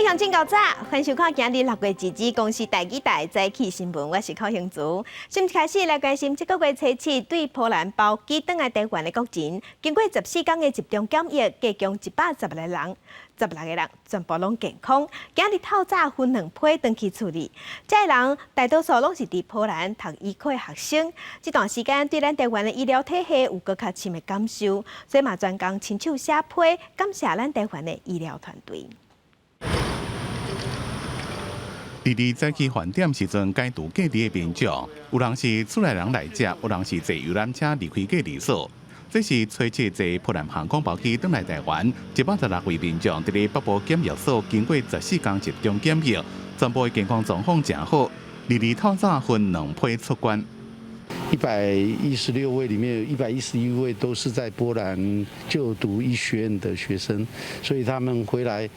鄉親猴早，歡迎收看今日6月2日公視台語台早起新聞，我是寇興竹。先開始來關心，這個月初七對波蘭包機轉來台灣的國人，經過14天的集中檢疫，共計116人，16個人全部攏健康。今日透早分兩批轉去厝裡，這个人大多數攏是佇波蘭讀醫科的學生。這段時間對咱台灣的醫療體系有閣較深的感受，所以嘛專工親手寫批，感謝咱台灣的醫療團隊。佇佇早起飯店時陣解除隔離的民眾，有人是厝內人來接，有人是坐遊覽車離開隔離所。這是初七坐波蘭航空包機轉來台灣，116位民眾佇咧北部檢疫所經過14天集中檢疫，全部的健康狀況誠好。2日透早分兩批出關。 116位裡面有111位都是在波蘭就讀醫學院的學生，所以他們回來，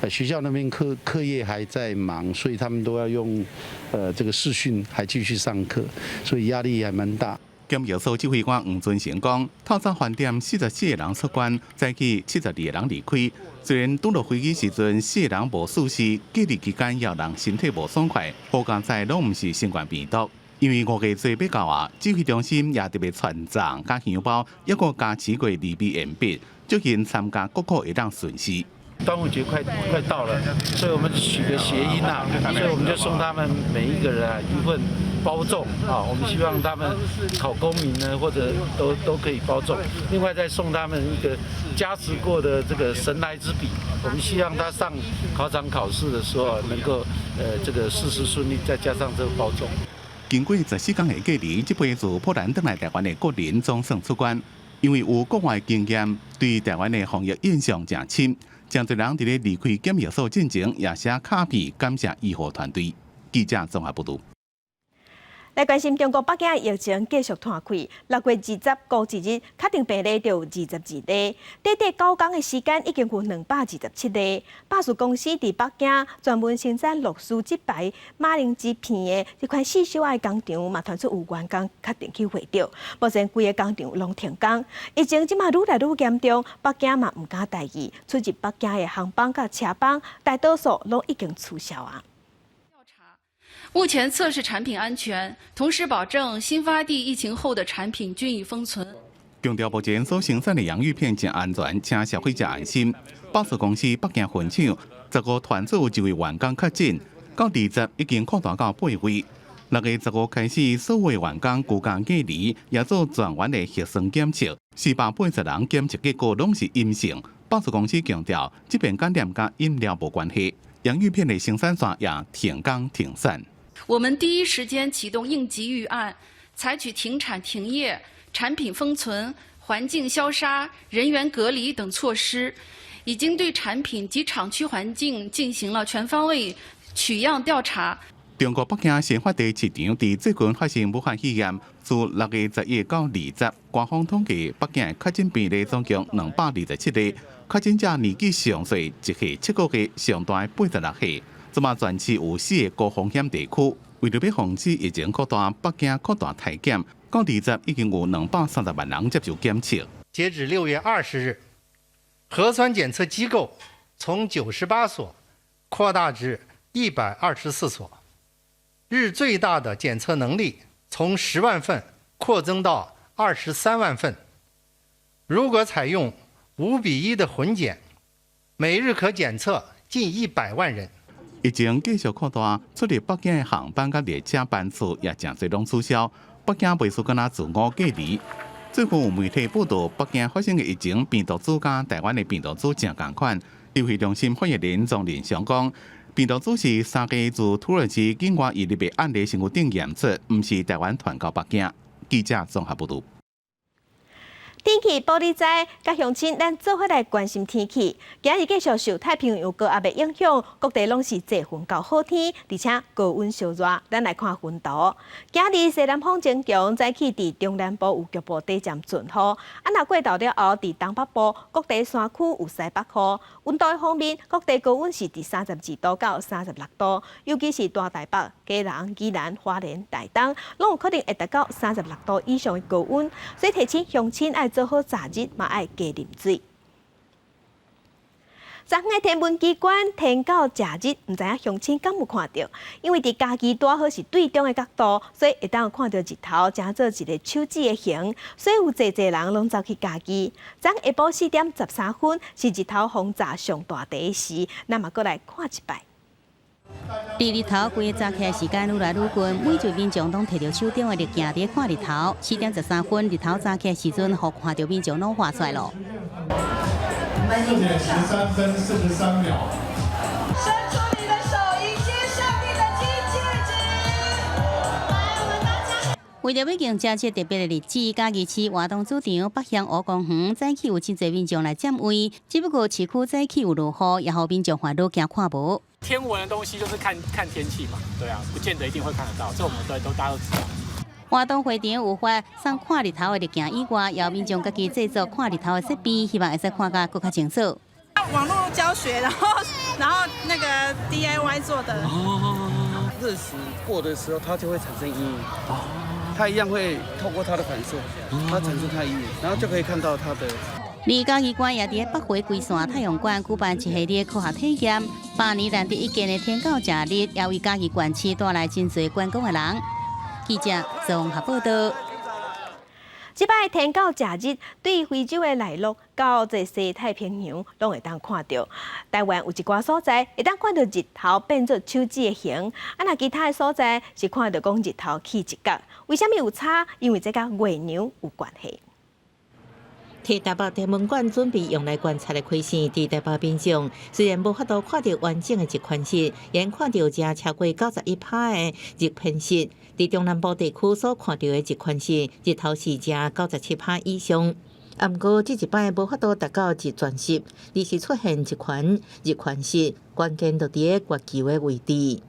學校那邊課業還在忙，所以他們都要用，這個視訊還繼續上課，所以壓力還蠻大。檢疫所指揮官黃尊成講，透早飯店44個人出關，早起72個人離開。雖然拄落飛機時陣四個人無舒適，隔離期間也有人身體無爽快，好佳哉攏毋是新冠病毒。因為5月初欲到啊，指揮中心也特別傳欉佮香包，猶閣加持過離鼻鉛筆，祝𪜶參加國考會當順利。端午節快到了，所以我們取個諧音啊，所以我們就送他們每一個人啊一份包粽啊，我們希望他們考功名呢，或者都可以包中。另外再送他們一個加持過的這個神來之筆，我們希望他上考場考試的時候能夠這個事事順利，再加上這個包粽。經過14天的隔離，這批自波蘭轉來台灣的國人總算出關。因為有國外經驗，對台灣的防疫印象誠深。誠濟人佇咧離開檢疫所進前，也寫卡片感謝醫護團隊。記者綜合報導。來關心中國北京的疫情繼續湠開，6月20公一日確診病例就有22例，短短9天的時間已經有227例。百事公司佇北京專門生產樂事這牌馬鈴薯片的這款細小的工廠，嘛傳出有員工確診去染著，目前規个工廠攏停工。疫情這馬愈來愈嚴重，北京嘛毋敢大意，出入北京的航班佮車班，大多數攏已經取消啊。目前測試產品安全，同時保證新發地疫情後的產品均已封存。強調目前所生產的洋芋片誠安全，請消費者安心。百事公司北京分廠15傳出有一位員工確診，到20已經擴大到八位。6月15開始，所有員工居家隔離，也做全員的核酸檢測，480人檢測結果攏是陰性。百事公司強調，這遍感染佮飲料無關係，洋芋片的生產線也停工停產。我們第一時間啟動應急預案，採取停產停業、產品封存、環境消殺、人員隔離等措施，已經對產品及廠區環境進行了全方位取樣調查。中國北京新發地市場佇最近發生武漢肺炎，自6月11到20，官方統計北京的確診病例總共227例，確診者年紀上細1歲7個月，上大86歲。這馬全市有四個高風險地區，為著欲防止疫情擴大，北京擴大篩檢，到20已經有230萬人接受檢測。截止6月20日，核酸檢測機構從98所擴大至124所，日最大的檢測能力從10萬份擴增到23萬份。如果採用5比1的混檢，每日可檢測近100萬人。疫情繼續擴大，出入北京的航班佮列車班次也誠濟攏取消。北京袂輸干焦自我隔離。最近有媒體報道，北京發生的疫情病毒株佮台灣的病毒株誠仝款。指揮中心發言人莊人祥講，病毒株是三家自土耳其境外移入的案例身軀頂驗出，毋是台灣傳到北京。記者綜合報導。天氣報你知，佮鄉親，咱做伙來關心天氣。今日繼續受太平洋高壓的影響，各地攏是濟雲到好天，而且高溫燒熱。咱來看雲圖。今日西南風增強，早起佇中南部有局部短暫陣雨。啊，若過晝了後，佇東北部各地山區有西北雨。溫度方面，各地高溫是佇32度到36度，尤其是大台北、基隆、宜蘭、花蓮、台東，攏有可能會達到36度以上的高溫。所以提醒鄉親愛做好遮熱，嘛愛加啉水。昨昏的天文奇觀天狗食日，毋知影鄉親敢有看著？因為佇嘉義拄好是對中的角度，所以會當看著日頭成做一个手指的形，所以有濟濟人攏走去嘉義。昨下晡4點13分是日頭轟炸上大塊時，咱嘛閣來看一擺。佇日頭規个早起來時間愈來愈近，每一位民眾攏提著手中的濾鏡佇看日頭。4點13分，日頭早起來時陣，予看著民眾攏喊出來囉。 4點13分43秒。伸出你的手，迎接上帝的金戒指。為著欲迎接這特別的日子，嘉義市活動主場北鄉湖公園早起有真濟民眾來佔位，只不過市區早起有落雨，也予民眾煩惱驚看無。天文的東西就是看看天氣嘛，對啊，不見得一定會看得到，這我們都大家都知道。活動會場有發送看日頭的濾鏡以外，也有民眾家己製作看日頭的設備，希望會使看甲閣較清楚。網路教學，然後那個 DIY 做的。哦，日食過的時候，它就會產生陰影。哦，它一樣會透過它的反射，它產生它陰影，然後就可以看到它的。而嘉義縣也佇北迴歸線太陽館舉辦一系列科學體驗，百年難得一見的天狗食日，也為嘉義縣市帶來真濟觀光的人。記者綜合報道。這擺天狗食日對非洲的內陸到這西太平洋，攏會當看著。台灣有一寡所在會當看著日頭變做手指的形，啊，若其他的所在是看著講日頭去一角。為啥物有差？因為這佮月娘有關係。佇台北天文館準備用來觀察的開線，佇台北民眾雖然無法度看著完整的日環食，也看著遮超過91%的日偏食。佇中南部地區所看著的日環食，日頭是遮97%以上。啊，毋過這一擺無法度達到日全食，而是出現一環日環食，關鍵就佇咧月球的位置。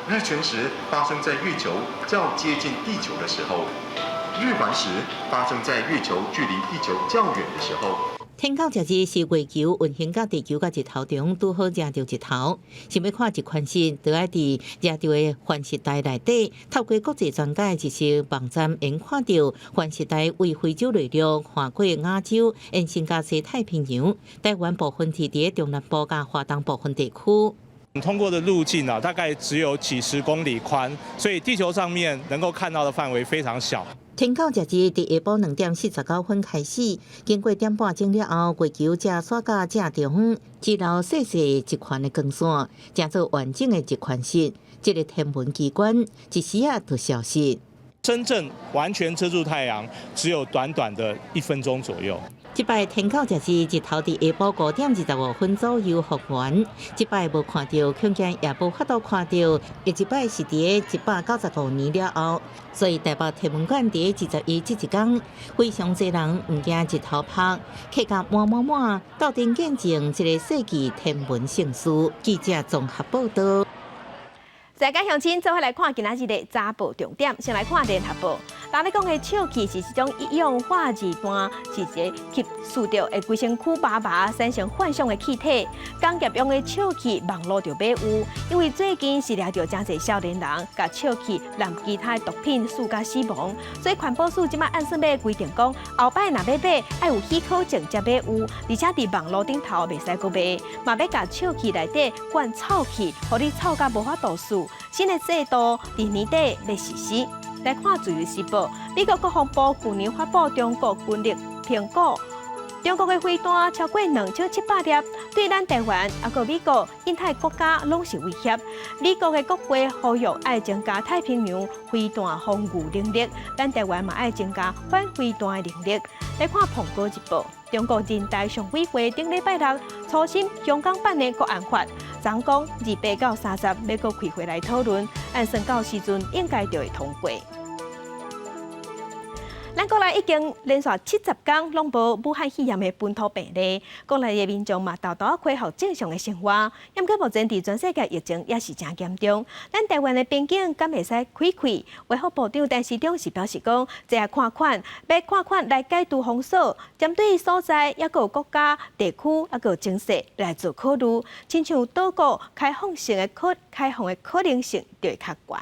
日全食發生在月球較接近地球的時候。日環食發生在月球距離地球較遠的時候。天狗食日是月球運行到地球佮日頭中，拄好遮著日頭。想欲看日環食，就愛佇遮著的環食帶內底，透過國際專家的日食網站，會看著環食帶為非洲內陸橫過亞洲，延伸到西太平洋。台灣部分佇佇中南部佮華東部分地區。通過的路徑啊，大概只有幾十公里寬，所以地球上面能夠看到的範圍非常小。天狗食日佇下晡2點49分開始，經過點半鐘了後，月球才煞到正中，只留細細一圈的光線，成做完整的日環食。這个天文奇觀一時仔就消失。真正完全遮住太陽，只有短短的1分鐘左右。這擺天狗食日日頭佇下晡5點25分左右復原，這擺無看著，恐驚也無法度看著。下一擺是佇195年了後，所以台北天文館佇21這一工，非常濟人毋驚日頭曬，客甲滿滿滿，鬥陣見證這个世紀天文盛事。記者綜合報道。大家鄉親，做伙來看今仔日的早報重點。先來看聯合報，人咧講的笑氣是一種一氧化二氮，是一个吸啜著會規身軀麻麻產生幻想的氣體。工業用的笑氣網路就買有，因為最近是掠著誠濟少年人共笑氣摠其他毒品啜甲死亡，所以環保署這擺按算欲規定講，後擺若欲買，愛有許可證才買有，而且佇網路頂頭袂使閣賣，嘛欲共笑氣內底灌臭氣，予你臭甲無法度啜。新的制度佇年底欲實施。來看《自由時報》，美國國防部去年發布中國軍力評估，中國的飛彈超過2700粒，對咱台灣、抑閣美國、印太國家攏是威脅。美國的國會呼籲愛增加太平洋飛彈防禦能力，咱台灣嘛愛增加反飛彈的能力。來看《蘋果日報》，中國人大常委會頂禮拜六初審香港版的國安法，昨講28到30欲閣開會來討論，按算到時陣應該就會通過。咱國內已經連續70工攏無武漢肺炎的本土病例，國內的民眾嘛沓沓恢復正常的生活。毋過目前佇全世界疫情也是誠嚴重，咱台灣的邊境敢會使開開？衛福部長陳時中是表示講，這欲看款，欲看款來解除封鎖，針對所在抑閣有國家、地區抑閣有情勢來做考慮，親像島國開放的可能性就會較懸。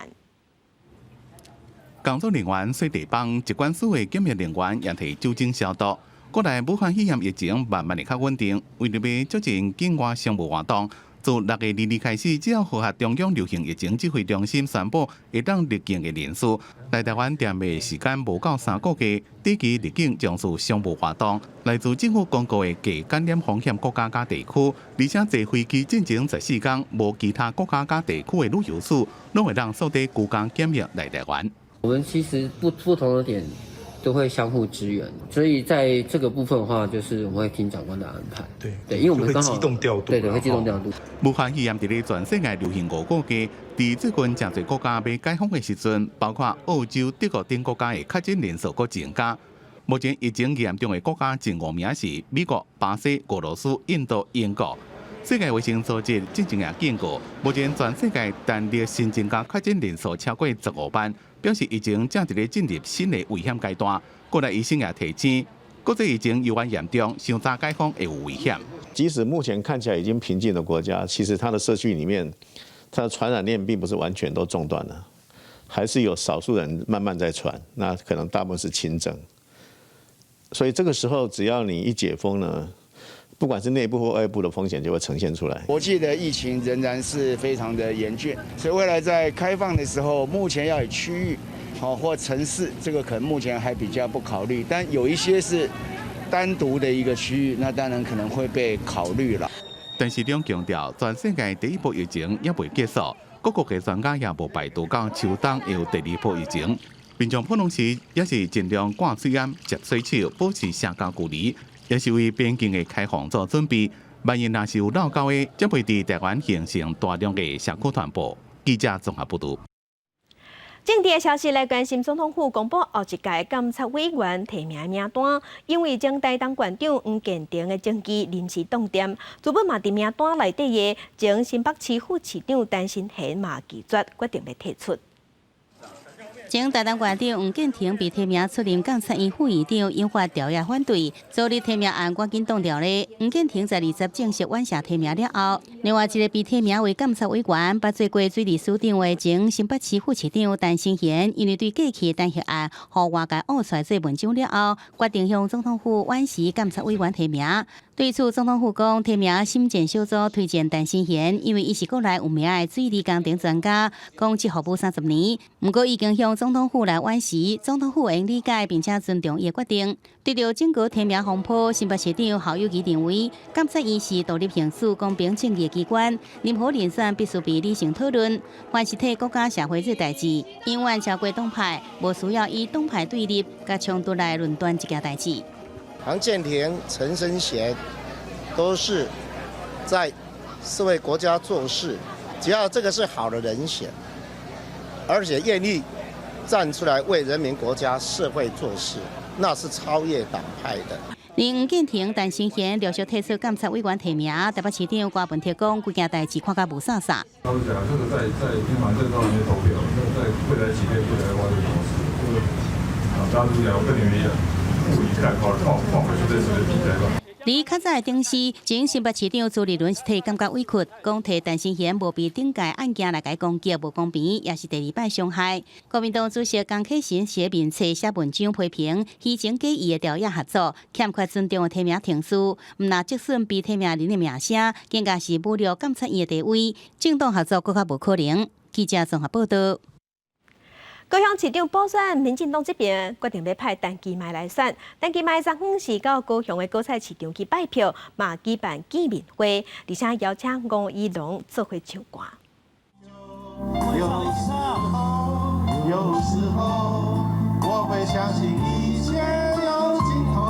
工作人員洗地板，疾管署的檢疫人員也提酒精消毒。過來武漢肺炎疫情慢慢的較穩定，為著欲促進境外商務活動，自6月2日開始，只要符合中央流行疫情指揮中心宣布會當入境的人士，來台灣踮的時間無夠3個月，短期入境從事商務活動，來自政府公告的低感染風險國家佮地區，而且坐飛機進前14天無其他國家佮地區的旅遊史，攏會當做居家檢疫來台灣。我們其實不同的點都會相互支援，所以在這個部分的話，就是我們會聽長官的安排。對對，因為我們剛好機動調度，對對，會機動調度。武漢肺炎佇咧全世界流行5個月，佇最近誠濟國家欲解封的時陣，包括澳洲、德國等國家的確診人數閣增加。目前疫情嚴重的國家前五名是美國、巴西、俄羅斯、印度、英國。世界衛生組織進前也警告，目前全世界單日新增加確診人數超過15萬，表示疫情正佇咧進入新的危險階段。國內醫生也提醒，國際疫情猶原嚴重，傷早解封會有危險。即使目前看起來已經平靜的國家，其實它的社區裡面，它的傳染鏈並不是完全都中斷了，還是有少數人慢慢在傳，那可能大部分是輕症。所以這個時候，只要你一解封呢，不管是內部或外部的風險就會呈現出來。國際的疫情仍然是非常的嚴峻，所以未來在開放的時候，目前要以區域，好或城市，這個可能目前還比較不考慮。但有一些是單獨的一個區域，那當然可能會被考慮了。陳時中強調，全世界第一波疫情猶未結束，各國的專家也無排除到秋冬會有第二波疫情。民眾普通時也是盡量掛喙罨、捷洗手、保持社交距離。也是為邊境的開放做準備，萬一若是有落狗的，才袂佇台灣形成大量的社區傳播。記者綜合報導。政治的消息來關心，總統府公布後一屆監察委員提名名單，因為前台東縣長黃建庭的政治臨時凍定，主本嘛佇名單內底的前新北市副市長陳新賢嘛拒絕，決定欲退出。前台東縣長黃建庭被提名出任監察院副院長，引發朝野反對。昨日提名案趕緊凍掉咧。黃建庭在20正式完成提名了後，另外一個被提名為監察委員、捌做過水利署長的前新北市副市長陳新賢，因為對過去彈劾案予外界挖出來做文章了後，決定向總統府婉辭監察委員提名。對此，總統府講提名審薦小組推薦陳新賢，因為伊是國內有名的水利工程專家，講這服務30年。毋過已經向總統府來婉辭，總統府會理解並且尊重伊的決定。對著整個提名風波，新北市長侯友宜認為，監察院是獨立行使公平正義的機關，任何人選必須被理性討論，凡是替國家社會做代誌，永遠超過黨派，無需要以黨派對立佮衝突來論斷這件代誌。黃建庭、陳新賢都是在是為國家做事，只要這個是好的人選，而且願意站出來為人民、國家、社會做事，那是超越黨派的。連黃建庭、陳新賢陸續退出監察委員提名，台北市長柯文哲講，規件代誌看甲霧煞煞。老實講，這個在聽完這個都還沒投票，那在未來幾天不來的話就什麼事？這個啊，大家都講，我跟你們一樣。佇較早的頂時，前新北市長朱立倫是替感覺委屈，講提陳新賢無被頂屆案件來共攻擊無公平，也是第二擺傷害。國民黨主席江啟臣寫面冊寫文章批評虛情假意的朝野合作，欠缺尊重的提名程序，毋若質詢被提名人的名聲，更加是侮辱監察院的地位，政黨合作閣較無可能。記者綜合報導。高雄市長補選，民進黨這邊決定欲派陳其邁來選。陳其邁昨昏是到高雄的果菜市場去拜票，嘛舉辦見面會，而且邀請吳怡農做伙唱歌。有時候，有時候，我會相信一切有盡頭。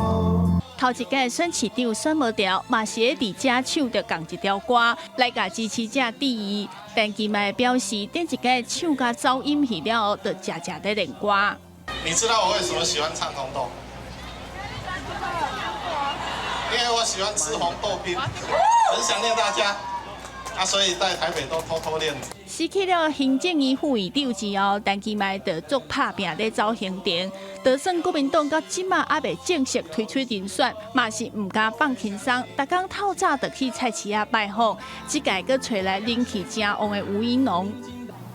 頭一屆選市長選無著，嘛是會佇遮唱著仝一條歌來共支持者致意。陳其邁表示，頂一屆唱甲走音去了後，就常常咧練歌。你知道我為什麼喜歡唱紅豆？因為我喜歡吃紅豆冰，很想念大家。啊，所以在台北都偷偷練。失去了行政院副院長之後，陳其邁就足拍拚咧走行程。就算國民黨到這馬猶未正式推出人選，嘛是毋敢放輕鬆。逐工透早就去菜市仔拜訪，這屆閣揣來人氣誠旺的吳怡農。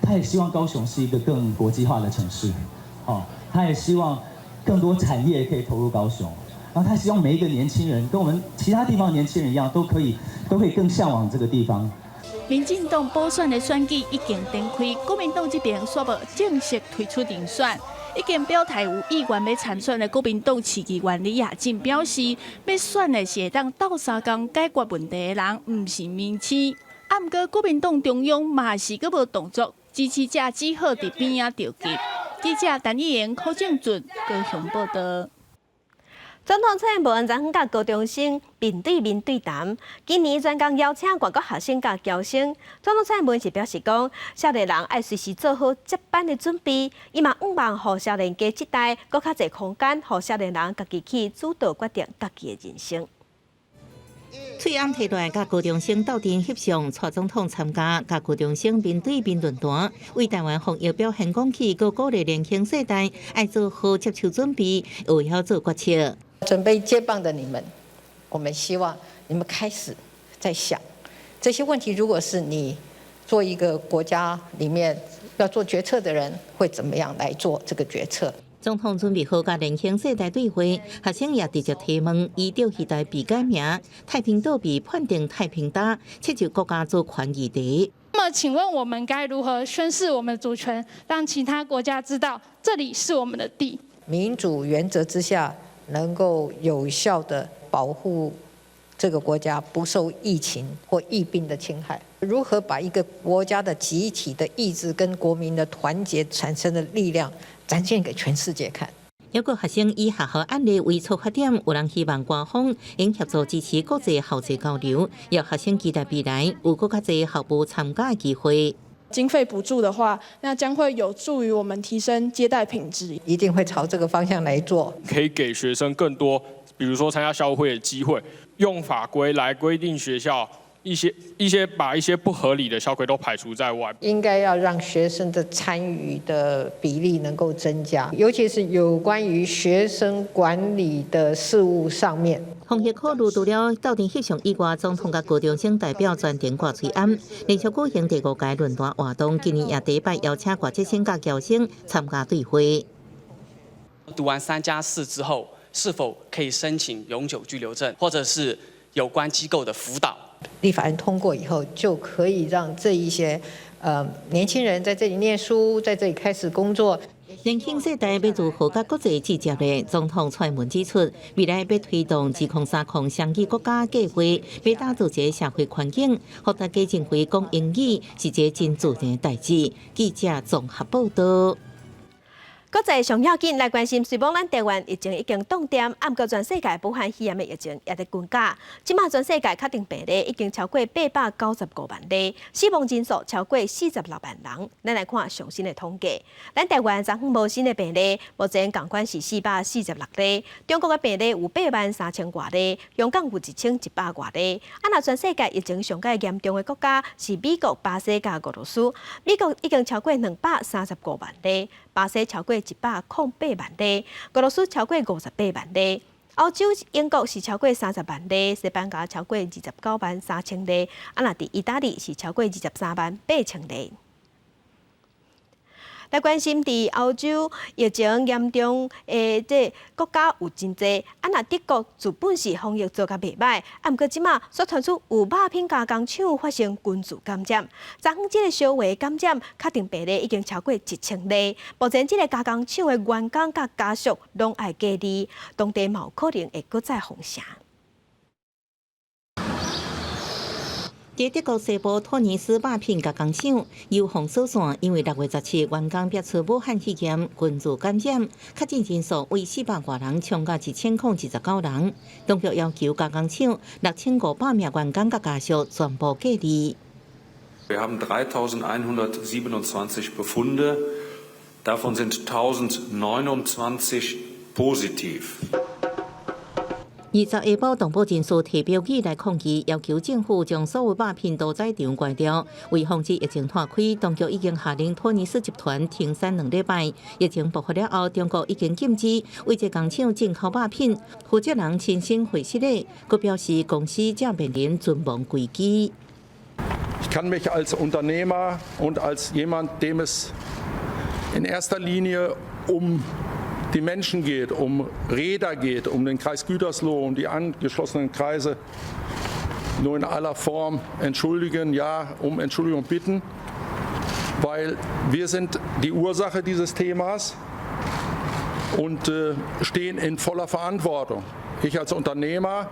他也希望高雄是一個更國際化的城市，哦，他也希望更多產業可以投入高雄。然後他希望每一個年輕人跟我們其他地方年輕人一樣，都可以更嚮往這個地方。民進黨補選的選舉已經展開，國民黨這邊宣布正式推出人選。已經表態有意願欲參選的國民黨市議員李亞進表示，欲選的是會當鬥相共解決問題的人，毋是明星。啊，毋過國民黨中央嘛是閣無動作，支持者只好佇邊仔著急。記者陳義言、柯正俊高雄報道。總統蔡英文昨昏佮高中生面對面對談，今年專工邀請外國學生佮僑生。總統蔡英文是表示講，少年人愛隨時做好接班的準備，伊嘛向望予少年家這代閣較濟空間，予少年人家己去主導決定家己的人生。喙甕提來，佮高中生鬥陣翕相，蔡總統參加，佮高中生面對面論壇，為台灣防疫表現講起，閣鼓勵年輕世代愛做好接手準備，會曉做決策。準備接棒的你們，我們希望你們開始在想這些問題。如果是你做一個國家裡面要做決策的人，會怎麼樣來做這個決策？總統準備好佮年輕世代對話，學生也直接提問，依照時代被改名，太平島被判定太平島，切就國家主權議題。那麼，請問我們該如何宣示我們的主權，讓其他國家知道這裡是我們的地？民主原則之下，能夠有效的保護這個國家不受疫情或疫病的侵害。如何把一個國家的集體的意志跟國民的團結產生的力量展現給全世界看？有個學生以學校案例為出發點，有人希望官方應協助支持國際校際交流，予學生期待未來有閣較濟校務參加的機會。經費補助的話，那將會有助於我們提升接待品質，一定會朝這個方向來做。可以給學生更多，比如說參加校會的機會，用法規來規定學校一些把一些不合理的校規都排除在外。應該要讓學生的參與的比例能夠增加，尤其是有關於學生管理的事務上面。防疫考慮除了鬥陣翕相以外，總統佮高中生代表全程掛喙罨，連續舉行第五屆論壇活動，今年也第一擺邀請國際生佮僑生參加對話。讀完3加4之後，是否可以申請永久居留證，或者是有關機構的輔導？立法案通過以後，就可以讓這一些年輕人在這裡念書，在這裡開始工作。年輕世代欲如何佮國際對接呢？總統蔡英文指出，未來欲推動2030雙語國家計劃，欲打造一个社會環境，予大家認為講英語是一个真自然的代誌。記者綜合報道。國際上要緊來關心，雖罔咱台灣疫情已經擋定，毋過全世界武漢肺炎的疫情也佇增加。這馬全世界確診病例已經超過895萬例，死亡人數超過46萬人。咱來看上新的統計，咱台灣昨昏無新的病例，目前仝款是446例。中國的病例有8萬3千外例，香港有1100外例。啊，若全世界疫情上蓋嚴重的國家是美國、巴西佮俄羅斯。美國已經超過235萬例，巴西超過108萬例，俄羅斯超過58萬例，歐洲英國是超過30萬例，西班牙超過29萬3千例，啊，若佇意大利是超過23萬8千例。來關心佇歐洲疫情嚴重的這國家有真濟，啊，若德國自本是防疫做甲袂䆀，啊，毋過這馬煞傳出有肉品加工廠發生群聚感染，昨昏這个小話感染確定病例已經超過1000例，目前這个加工廠的員工佮家屬攏愛隔離，當地嘛有可能會閣再封城。佇德國西部托尼斯肉品加工廠油防所線，因為6月17員工驗出武漢肺炎群聚感染，確診人數為400外人，衝到1029人。當局要求加工廠6500名員工佮家屬全部隔離。 Wir haben 3.127 Befunde, davon sind 1.029 positiv. 20下晡，動保人士提標語來抗議，要求政府將所有肉品屠宰場關掉。為防止疫情拖開，當局已經下令托尼斯集團停產2禮拜。疫情爆發了後，中國已經禁止為這工廠進口肉品。負責人親身回釋咧，閣表示公司正面臨存亡危機。 Ich kann mich als Unternehmer und als jemand, dem es in erster Linie um die Menschen geht, um Rheda geht, um den Kreis Gütersloh, um die angeschlossenen Kreise, nur in aller Form entschuldigen, ja, um Entschuldigung bitten, weil wir sind die Ursache dieses Themas und stehen in voller Verantwortung. Ich als Unternehmer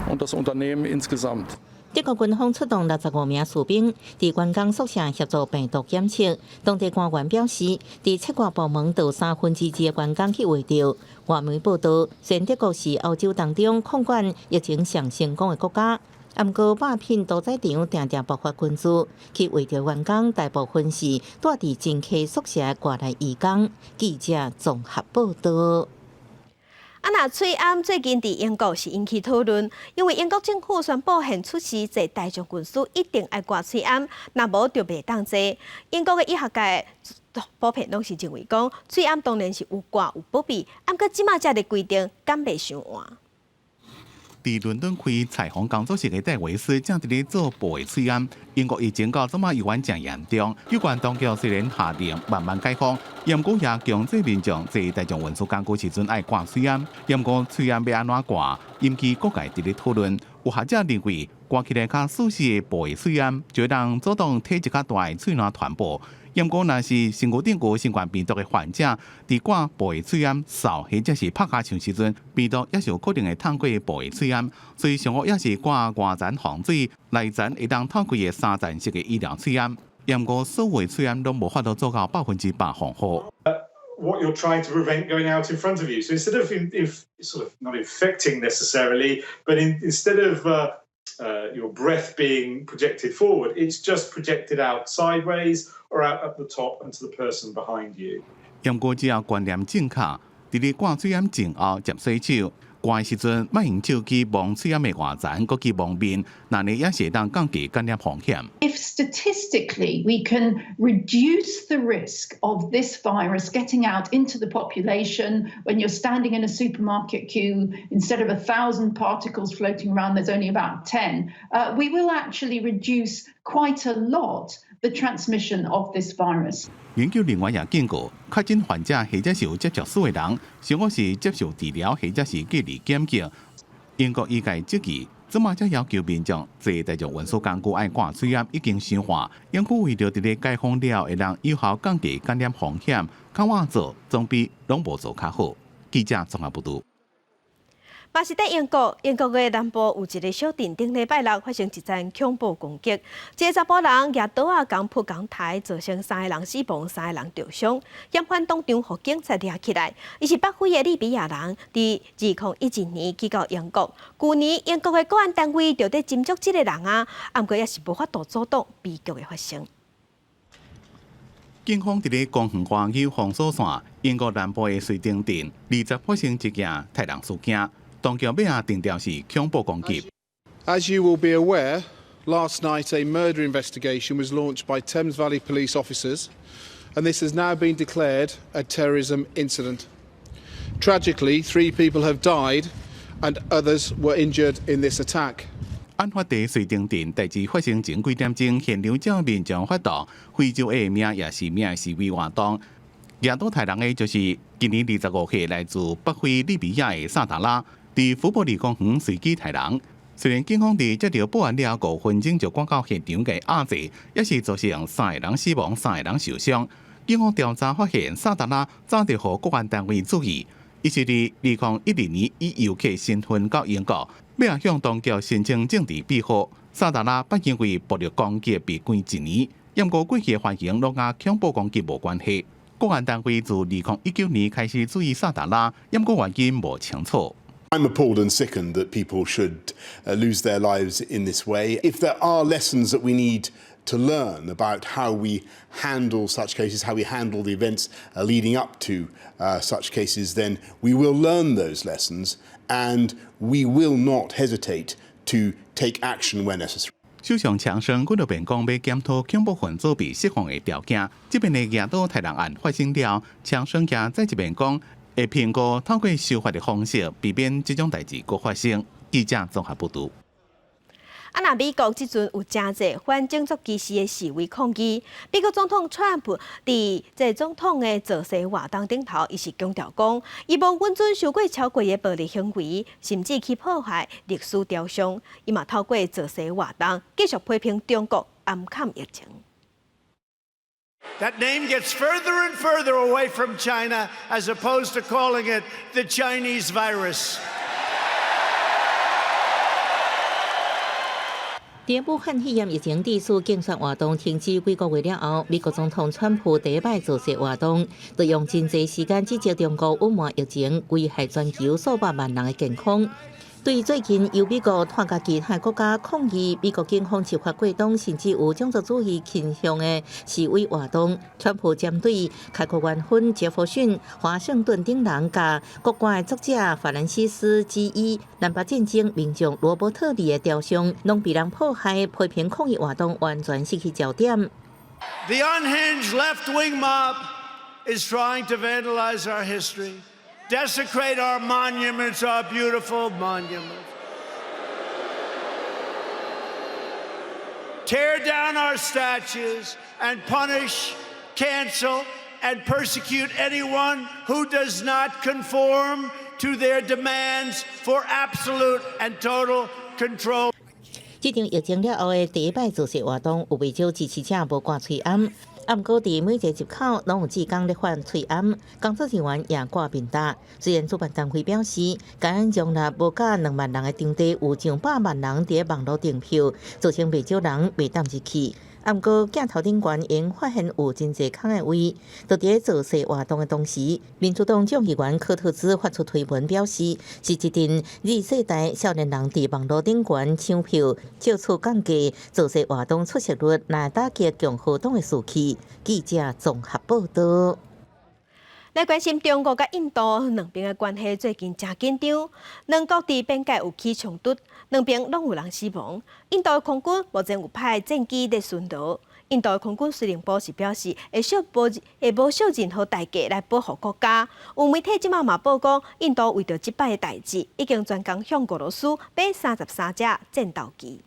und das Unternehmen insgesamt. 德國軍方出動65名士兵，佇員工宿舍協助病毒檢測。當地官員表示，佇七個部門有2/3的員工去穢著。外媒報道，雖然德國是歐洲當中控管疫情上成功的國家，毋過肉品屠宰場定定爆發群聚，去穢著員工大部分是蹛佇真客宿舍的外來移工。記者綜合報道。啊，若喙罨最近佇英國是引起討論，因為英國政府宣布現出時坐大眾運輸一定愛掛喙罨，若無就袂當坐。英國的醫學界普遍攏是認為講，喙罨當然是有掛有保庇，毋過這馬這个規定敢袂傷晏？佇倫敦開裁縫工作室的戴維斯正佇咧做布的喙罨。英國疫情到這馬猶原誠嚴重，有關當局雖然下令慢慢解封，毋過也強制民眾坐大眾運輸工具時陣愛掛喙罨。毋過喙罨欲按怎掛，引起各界佇咧討論。有學者認為，掛起來較舒適的布的喙罨，就會當阻擋體積較大的喙瀾傳播。毋過，若是身軀頂有新冠病毒的患者，佇掛布的喙罨嗽或者是拍尻槍時陣，病毒也是有可能會透過布的喙罨，所以上好也是掛外層防水，內層會當透氣的三層式的醫療喙罨。毋過，所有的喙罨攏無法度做到100%防護。 What you're trying to prevent going out in front of you. So instead of in, if, sort of not infecting necessarily, but instead of your breath being projected forward, it's just projected out sideways or out at the top and to the person behind you. 毋過只要觀念正確，佇咧掛喙罨前後捷洗手，掛的時陣莫用手去摸喙罨的外層，閣去摸面，那呢也是會當降低感染風險。 If statistically we can reduce the risk of this virus getting out into the population when you're standing in a supermarket queue, instead of 1,000 particles floating around, there's only about 10, we will actually reduce quite a lot the transmission of this virus. 研究人員也警告，確診患者或者是有接觸史的人，上好是接受治療或者是隔離檢疫。英國醫界質疑，這馬才要求民眾坐大眾運輸工具愛掛喙罨已經傷晏，政府為著佇咧解封了後會當有效降低感染風險，較晚做總比攏無做較好。記者綜合報導。嘛是佇英國，英國的南部有一个小鎮，頂禮拜六發生一場恐怖攻擊，一个查埔人舉刀仔共撲共刣，造成三个人死亡，三个人著傷。嫌犯當場予警察掠起來，伊是北非的利比亞人，佇2012年去到英國。舊年英國的國安單位就佇偵捉這个人啊，毋過也是無法度阻擋悲劇的發生。警方佇咧公園外有封鎖線，英國南部的瑞丁鎮，20發生一件刣人事件。當局尾仔定調是恐怖攻擊。 As you will be aware, last night a murder investigation was launched by Thames Valley Police officers, and this has now been declared a terrorism incident. Tragically, three people have died and others were injured in this attack. 案發地瑞丁鎮，代誌發生前幾點鐘，現場照民眾發動非洲的命也是命示威活動。舉刀刣人的就是今年25歲來自北非利比亞的薩達拉。佇福伯利公園隨機刣人，雖然警方佇接到報案了5分鐘就趕到現場共壓制，也是造成三个人死亡、三个人受傷。警方調查發現，薩達拉早就予國安單位注意，伊是佇2012年以遊客身份到英國，欲向當局申請政治庇護。薩達拉捌因為暴力攻擊被關一年，毋過過去的犯行攏佮恐怖攻擊無關係。國安單位自2019年開始注意薩達拉，毋過原因無清楚。 I'm appalled and sickened that people should lose their lives in this way. If there are lessons that we need to learn about how we handle such cases, how we handle the events leading up to such cases, then we will learn those lessons and we will not hesitate to take action where necessary. 首相強生幾落遍講欲檢討恐怖分子被釋放的條件，這邊的舉刀刣人案發生了，強生也再一遍講會評估透過修法的方式，避免這種代誌閣發生。記者綜合報導。啊，若美國這陣有誠濟反種族歧視的示威抗議，美國總統川普佇這總統的造勢活動頂頭，伊是強調講，伊無允准傷過超過的暴力行為，甚至去破壞歷史雕像。伊嘛透過造勢活動，繼續批評中國掩崁疫情。 That name gets further and further away from China, as opposed to calling it the Chinese virus. 佇武漢肺炎疫情致使競選活動停止幾個月了後，美國總統川普第一擺造勢活動，就用真濟時間指責中國隱瞞疫情，危害全球數百萬人的健康。對最近由美國湠佮其他國家抗議美國警方執法過當，甚至有種族主義傾向的示威活動，川普針對開國元勳傑弗遜、華盛頓等人，佮國歌的作者法蘭西斯·基伊、南北戰爭名將羅伯特李的雕像，攏被人破壞，批評抗議活動完全失去焦點。 The unhinged left-wing mob is trying to vandalize our history, desecrate our monuments, our beautiful monuments, tear down our statues, and punish, cancel, and persecute anyone who does not conform to their demands for absolute and total control. 這場疫情了後的第一擺造勢活動，有袂少支持者無掛喙罨。啊，毋過佇每一个入口攏有志工咧發喙罨，工作人員也掛面罩。雖然主辦單位表示，敢容納無到2萬人的場地，有上百萬人佇網路訂票，造成袂少人袂當入去。啊，毋過鏡頭頂懸𪜶發現有真濟空的位，就佇咧造勢活動的同時，民主黨眾議員柯特茲發出推文表示，是一陣 Z 世代少年人佇網路頂懸搶票，藉此降低造勢活動出席率，來打擊共和黨的士氣。記者綜合報導。來關心中國佮印度兩邊的關係最近誠緊張，兩國佇邊界有起衝突，兩邊攏有人死亡。印度的空軍目前有派戰機佇巡邏。印度的空軍司令部是表示，會惜無會無惜任何代價來保護國家。有媒體這馬嘛報講，印度為著這擺的代誌，已經專工向俄羅斯買33隻戰鬥機。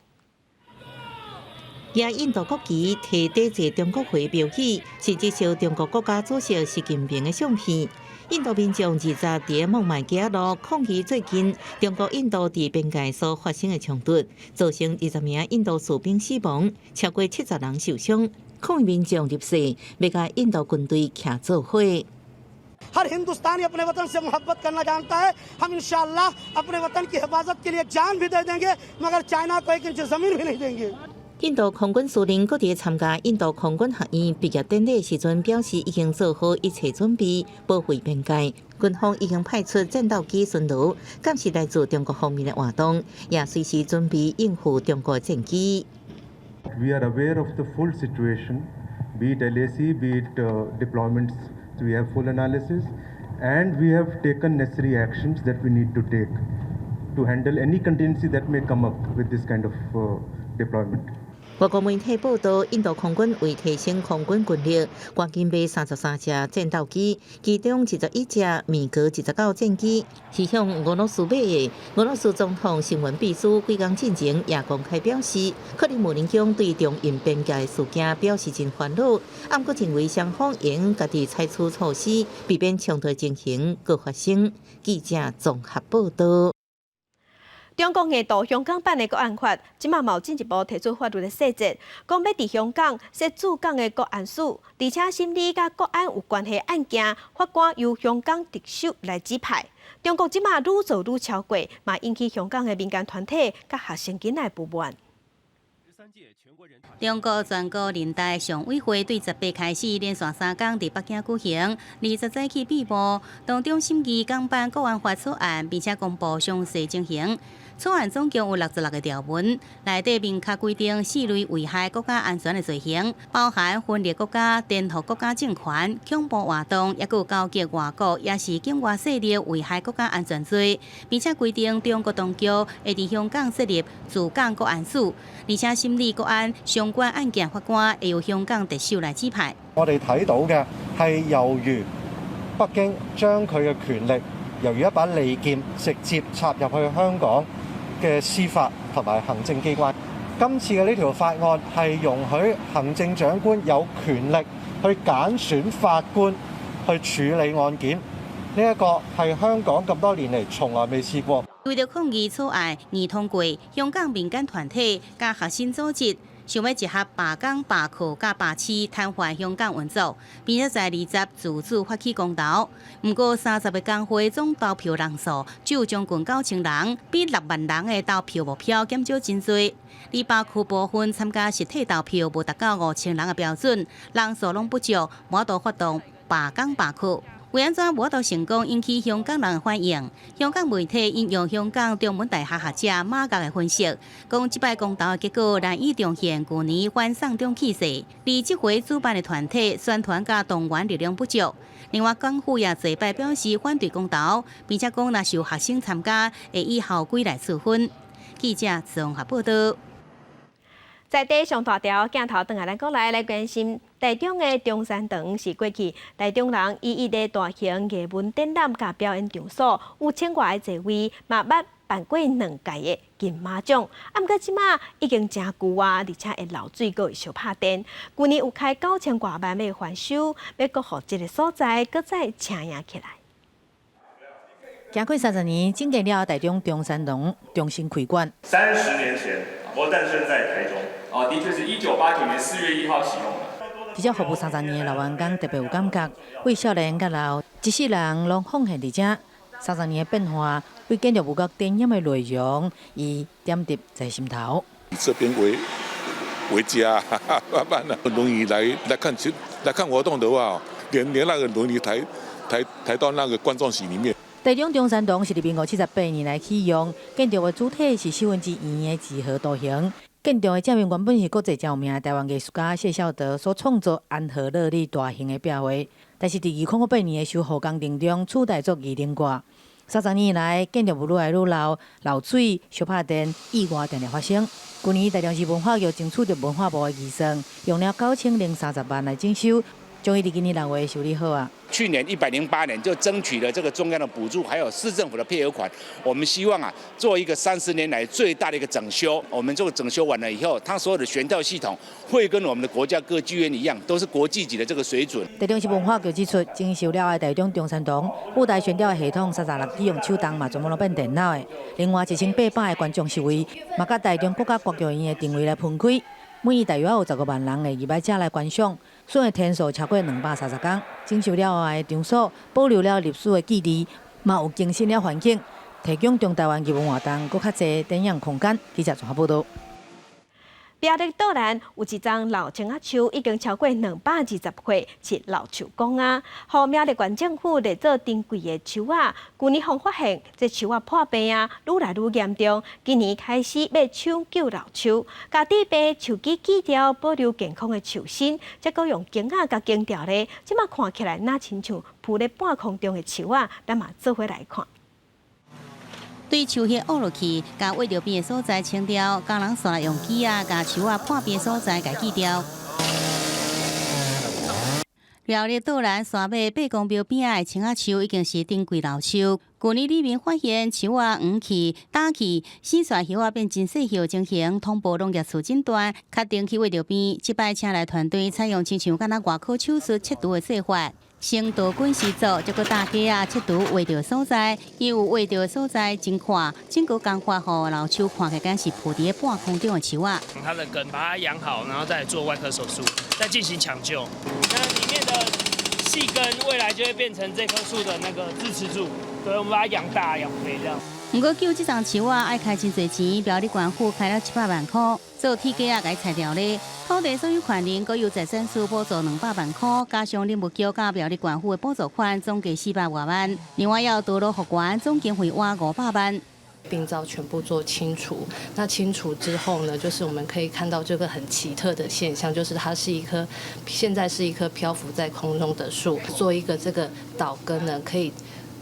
舉印度國旗，提抵制中國貨標語，甚至燒中國國家主席習近平的相片。印度民眾20佇孟買街仔路抗議最近中國印度佇邊界所發生的衝突，造成20名印度士兵死亡，超過70人受傷。抗議民眾入誓，欲共印度軍隊徛做伙。 हर हिंदुस्तानी अपने वतन से मोहब्बत करना जानता है। हम इंशाअल्लाह अपने वतन की हिफाजत के लिए जान भी दे देंगे, मगर चाइना को एक इंच जमीन भी नहीं देंगे。印度空軍司令閣佇參加印度空軍學院畢業典禮時陣表示，已經做好一切準備，保衛邊界。軍方已經派出戰鬥機巡邏，監視來自中國方面的活動，也隨時準備應付中國戰機。 We are aware of the full situation, be it LAC, be it deployments. We have full analysis, and we have taken necessary actions that we need to take to handle any contingency that may come up with this kind of deployment. 外國媒體報道，印度空軍為提升空軍軍力，趕緊買33隻戰鬥機，其中21隻米格29戰機是向俄羅斯買的。俄羅斯總統新聞秘書幾工進前也公開表示，克里姆林宮對中印邊界事件表示真煩惱，毋過認為雙方應家己採取措施，避免衝突情形閣發生。記者綜合報道。中國硬渡香港版的國安法，這馬嘛有進一步提出法律的細節，講欲佇香港設駐港的國安署，而且審理佮國安有關係案件，法官由香港特首來指派。中國這馬愈做愈超過，嘛引起香港的民間團體佮學生囡仔不滿。中國全國人大常委會對18開始連續3工佇北京舉行，20早起閉幕，當中審議港版國安法草案，並且公布詳細情形。草案總共有66個條文，內底明確規定四類危害國家安全的罪行，包含分裂國家、顛覆國家政權、恐怖活動，抑閣有勾結外國，抑是境外勢力危害國家安全罪，並且規定中國當局會佇香港設立駐港國安署，而且審理國安相關案件法官會由香港特首來指派。我哋睇到嘅係猶如北京將佢嘅權力，猶如一把利劍，直接插入去香港嘅司法同埋行政機關，今次嘅呢條法案係容許行政長官有權力去揀選法官去處理案件，呢一個係香港咁多年嚟從來未試過。為著抗議草案擬通過，香港民間團體佮學生組織想欲集合罷工、罷課佮罷市，癱瘓香港運作，並且在20自主發起公投。毋過30個工會總投票人數只有將近9000人，比6萬人的投票目標減少真濟。而北區部分參加實體投票無達到5000人的標準，人數攏不足，無法度發動罷工罷課。為按怎無法度成功引起香港人的反應？香港媒體引用香港中文大學學者馬岳的分析，講這擺公投的結果難以重現舊年反送中氣勢。而這回主辦的團體宣傳佮動員力量不足。另外，港府也濟擺表示反對公投，並且講若是有學生參加，會以校規來處分。記者綜合報道。在地上大條鏡頭，轉來咱國內來關心台中的中山堂是過去台中人唯一的大型藝文展覽佮表演場所，有千外个座位，嘛捌辦過兩屆的金馬獎。啊，毋過這馬已經誠舊啊，而且會漏水，閣會相拍電。舊年有開9000外萬欲翻修，欲閣予這个所在閣再請贏起來。行過30年，整建了台中中山堂重新開館。30年前，我誕生在台中。哦，的確是1989年4月1號啟用的。這隻服務30年的老員工特別有感覺，對少年到老，一世人攏奉獻佇遮。三十年的變化，對建築物佮展演的內容，伊點滴在心頭。以這邊為家，慢慢的輪椅來看活動的話，連那個輪椅抬到那個觀眾席裡面。台中中山堂是佇民國78年來啟用，建築的主體是四分之圓的幾何圖形。建築的正面原本是國際誠有名的台灣藝術家謝孝德所創作安和樂里大型的壁畫，但是佇2008年的修復工程中取代做擬靈掛。三十年來，建築物愈來愈老，漏水、相拍電、意外定定發生。舊年台中市文化局爭取著文化部的預算，用了9030萬來整修，終於佇今年6月修理好啊。去年108年就爭取了這個中央的補助，還有市政府的配合款。我們希望啊，做一個30年來最大的一個整修。我們做整修完了以後，它所有的懸吊系統會跟我們的國家歌劇院一樣，都是國際級的這個水準。台中市文化局指出，整修了的台中中山堂舞台懸吊的系統，36支用手動嘛，全部攏變電腦的。另外1800個觀眾席位，嘛佮台中國家歌劇院的定位來分開。每年大約有15萬人會入來遮來觀賞，損的天數超過230工。整修了後的場所保留了歷史的記憶，嘛有更新了環境，提供中台灣藝文活動閣較濟展演空間。記者綜合報導。苗栗斗南有一叢老青仔樹，已經超過220歲，是老樹公啊！予苗栗縣政府列做珍貴的樹仔。舊年予發現這樹仔破病啊，愈來愈嚴重。今年開始欲搶救老樹，共致病樹枝鋸掉，保留健康的樹身，才閣用弓仔共弓掉咧。這馬看起來若親像浮咧半空中的樹仔，咱嘛做伙來看。對樹葉挖落去，共挖著邊的所在清掉，工人煞來用鋸仔，共樹仔破病所在共鋸掉。苗栗斗南山尾伯公廟邊仔的青仔樹已經是珍貴老樹。舊年里民發現樹仔黃去、焦去，死線葉仔變真細葉情形，通報農業處診斷，確定去挖著病。這擺請來團隊採用親像敢若外科手術切除的做法。先刀棍施作，再閣搭鋸仔切除挖著所在，因為挖著所在真寬，整個工法予老樹看起來敢是浮佇咧半空中的樹仔。它的根把它養好，然後再做外科手術，再進行搶救。那裡面的細根未來就會變成這棵樹的那個支持柱，所以我們把它養大養肥這樣。毋過救這叢樹仔愛開真濟錢，苗栗縣府開了700萬塊，做鐵架仔共拆掉咧。土地所有權人閣由財產署補助200萬塊，加上林務局佮苗栗縣府的補助款，總計400外萬。另外，要道路復原總經費挖500萬。病灶全部做清除，那清除之後呢，就是我們可以看到這個很奇特的現象，就是它是一棵現在是一棵漂浮在空中的樹，做一個這個導根呢，可以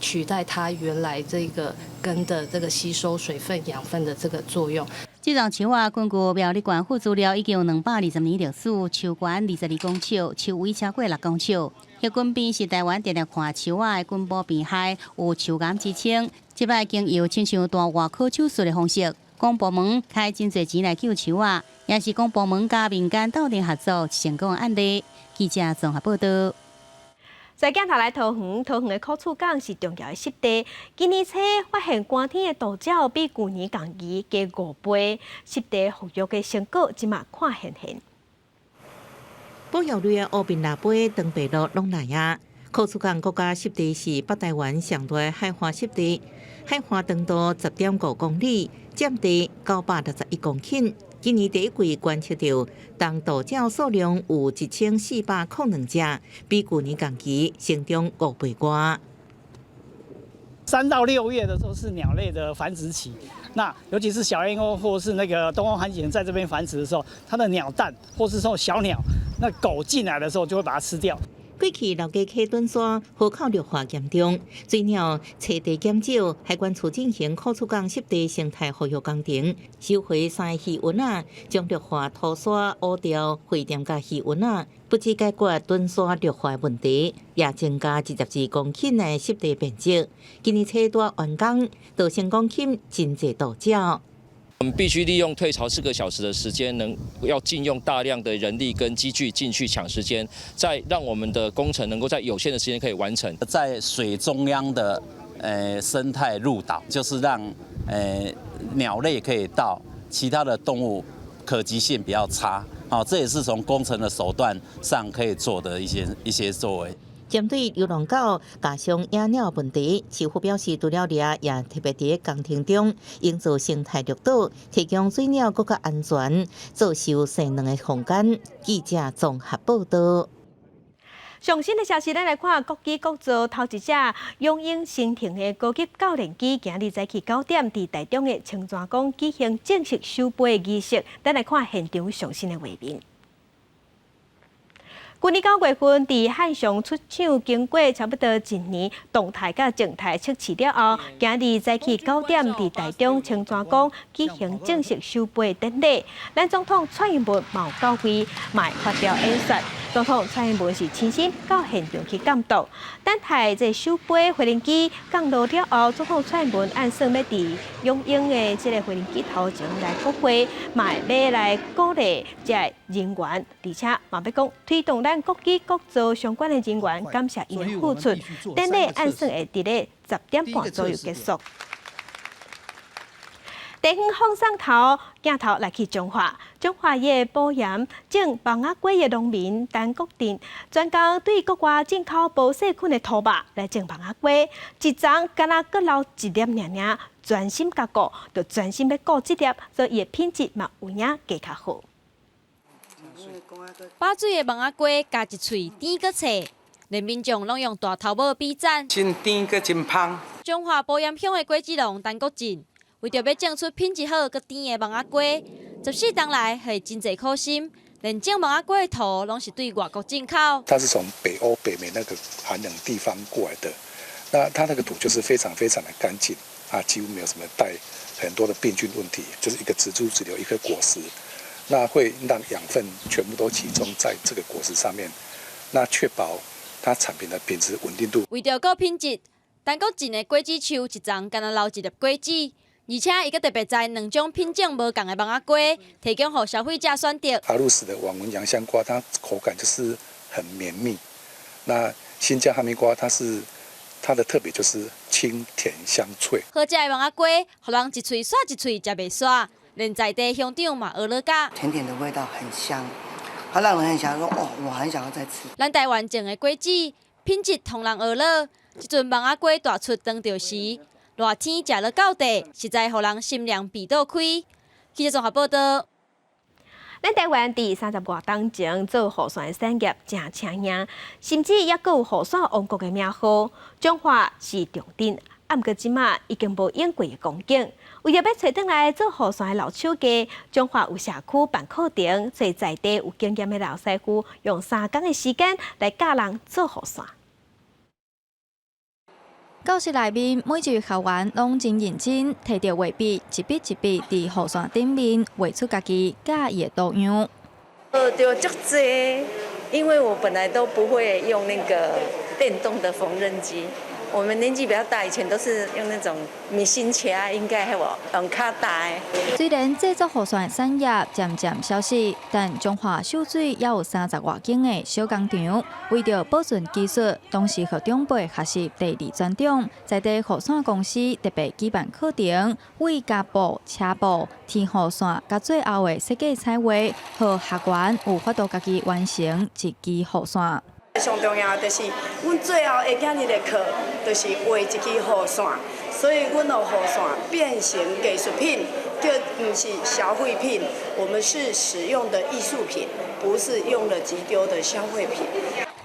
取代它原來這個根的這個吸收水分、養分的這個作用。這叢樹仔根據苗栗縣府資料，已經有220年歷史，樹高22公尺，樹圍超過6公尺。葉根邊是台灣定定看樹仔的根部病害，有樹癌之稱。這擺經由親像大外科手術的方式，公部門開真濟錢來救樹仔，也是公部門佮民間鬥陣合作成功案例。記者綜合報道。在鏡頭來桃園，桃園的寇厝港是重要的濕地。今年初發現寒天的渡鳥比舊年同期加5倍，濕地復育的成果這馬看現現。保育類的烏面蜊飛、長白鷺攏來啊！寇厝港國家濕地是北台灣上大的海岸濕地，海岸長度10.5公里，佔地961公頃。今年第一季觀測到，冬渡鳥數量有1402隻，比舊年同期成長5倍外。 3到6月的時候是鳥類的繁殖期，那尤其是小燕鷗或是那個東方寒鷴在這邊繁殖的時候，它的鳥蛋或是說小鳥，那狗進來的時候就會把它吃掉。過去老街溪躉沙河口綠化嚴重，水鳥棲地減少，海關處進行寇厝港濕地生態復育工程，收回三个魚塭仔，將綠化塗沙、烏釣、廢店佮魚塭仔，不只解決躉沙綠化問題，也增加22公頃的濕地面積。今年初拄完工，就成功吸真濟渡鳥。我們必須利用退潮4個小時的時間，能要進用大量的人力跟機具進去搶時間，再讓我們的工程能夠在有限的時間可以完成。在水中央的生態綠島，就是讓鳥類可以到，其他的動物可及性比較差。好，這也是從工程的手段上可以做的一些作為。針對流浪狗加上野鳥問題，市府表示，除了掠，也特別佇工程中營造生態綠島，提供水鳥閣較安全、做受生卵的空間。記者綜合報道。上新的消息，咱來看國機國造頭一隻雄鷹升騰的高級教練機，今日早起9點，佇台中的清泉崗舉行正式首飛儀式。咱來看現場上新的畫面。去年9月份，佇漢翔出廠經過差不多一年動態佮靜態測試了後，今日早起9點，佇台中清泉崗舉行正式首飛典禮。咱總統蔡英文嘛有到會，嘛會發表演說。總統蔡英文是親身到現場去監督。等待這首飛飛行機降落了後，總統蔡英文按算欲佇雄鷹的這个飛行機頭前來國會，嘛欲來鼓勵這人員，而且嘛欲講推動咱國機國造相關的人員，感謝𪜶的付出。典禮按算會佇咧10點半左右結束。地方放送頭鏡頭來去彰化，彰化的埔鹽種蠓仔瓜的農民陳國鎮，專工對國外進口無細菌的土肉來種蠓仔瓜，一叢敢若閣留一粒爾爾，專心共顧，就專心欲顧這粒，所以伊的品質嘛有影加較好。飽水的蠓仔瓜咬一喙甜閣脆，連民眾攏用大頭拇比讚。真甜閣真芳。彰化埔鹽鄉的果子農陳國鎮，為著欲種出品質好、閣甜的蠓仔瓜，14冬來費真濟苦心，連種蠓仔瓜的土攏是對外國進口。它是從北歐、北美那個寒冷地方過來的，那它那個土就是非常非常的乾淨，啊，幾乎沒有什麼帶很多的病菌問題，就是一個植株只留一顆果實，那會讓養分全部都集中在這個果實上面，那確保它產品的品質穩定度。為著顧品質，陳國鎮的果子樹一叢干焦留一粒果子。而且，伊閣特別栽兩種品種無仝的蠓仔瓜，提供予消費者選擇。阿魯斯的網紋洋香瓜，它口感就是很綿密。那新疆哈密瓜，它是它的特別就是清甜香脆。好食的蠓仔瓜，予人一喙煞一喙食袂煞，連在地鄉長嘛學了甲。甜甜的味道很香，它讓人很想說哦，我很想要再吃。咱台灣種的果子品質予人學了，這陣蠓仔瓜大出當著時。熱天食了到底，實在予人心涼鼻倒開。記者綜合報道。咱台灣佇30外冬前做雨傘的產業誠請名，甚至猶閣有雨傘王國的名號。彰化是重鎮，啊，毋過這馬已經無永過的光景。為著欲揣轉來做雨傘的老手藝，彰化有社區辦課程，揣在地有經驗的老師傅，用3工的時間來教人做雨傘。教室內面，每一位學員攏真認真，提著畫筆，一筆一筆佇雨傘頂面畫出家己佮意的圖樣。學著足濟，因為我本來都不會用那個電動的縫紉機，我們年紀比較大，以前都是用那種迷信車，應該係無用較大的。雖然製作雨傘產業漸漸消失，但彰化秀水猶有三十外間的小工廠，為著保存技術，當時予長輩學習第二專長，在地雨傘公司特別舉辦課程，為加布、車布、天雨傘，佮最後的設計彩畫，予學員有法度家己完成一支雨傘。上重要就是，阮最後會今日的課，就是畫一支雨傘，所以阮予雨傘變成藝術品，就毋是消費品，我們是使用的藝術品，不是用了即丟的消費品。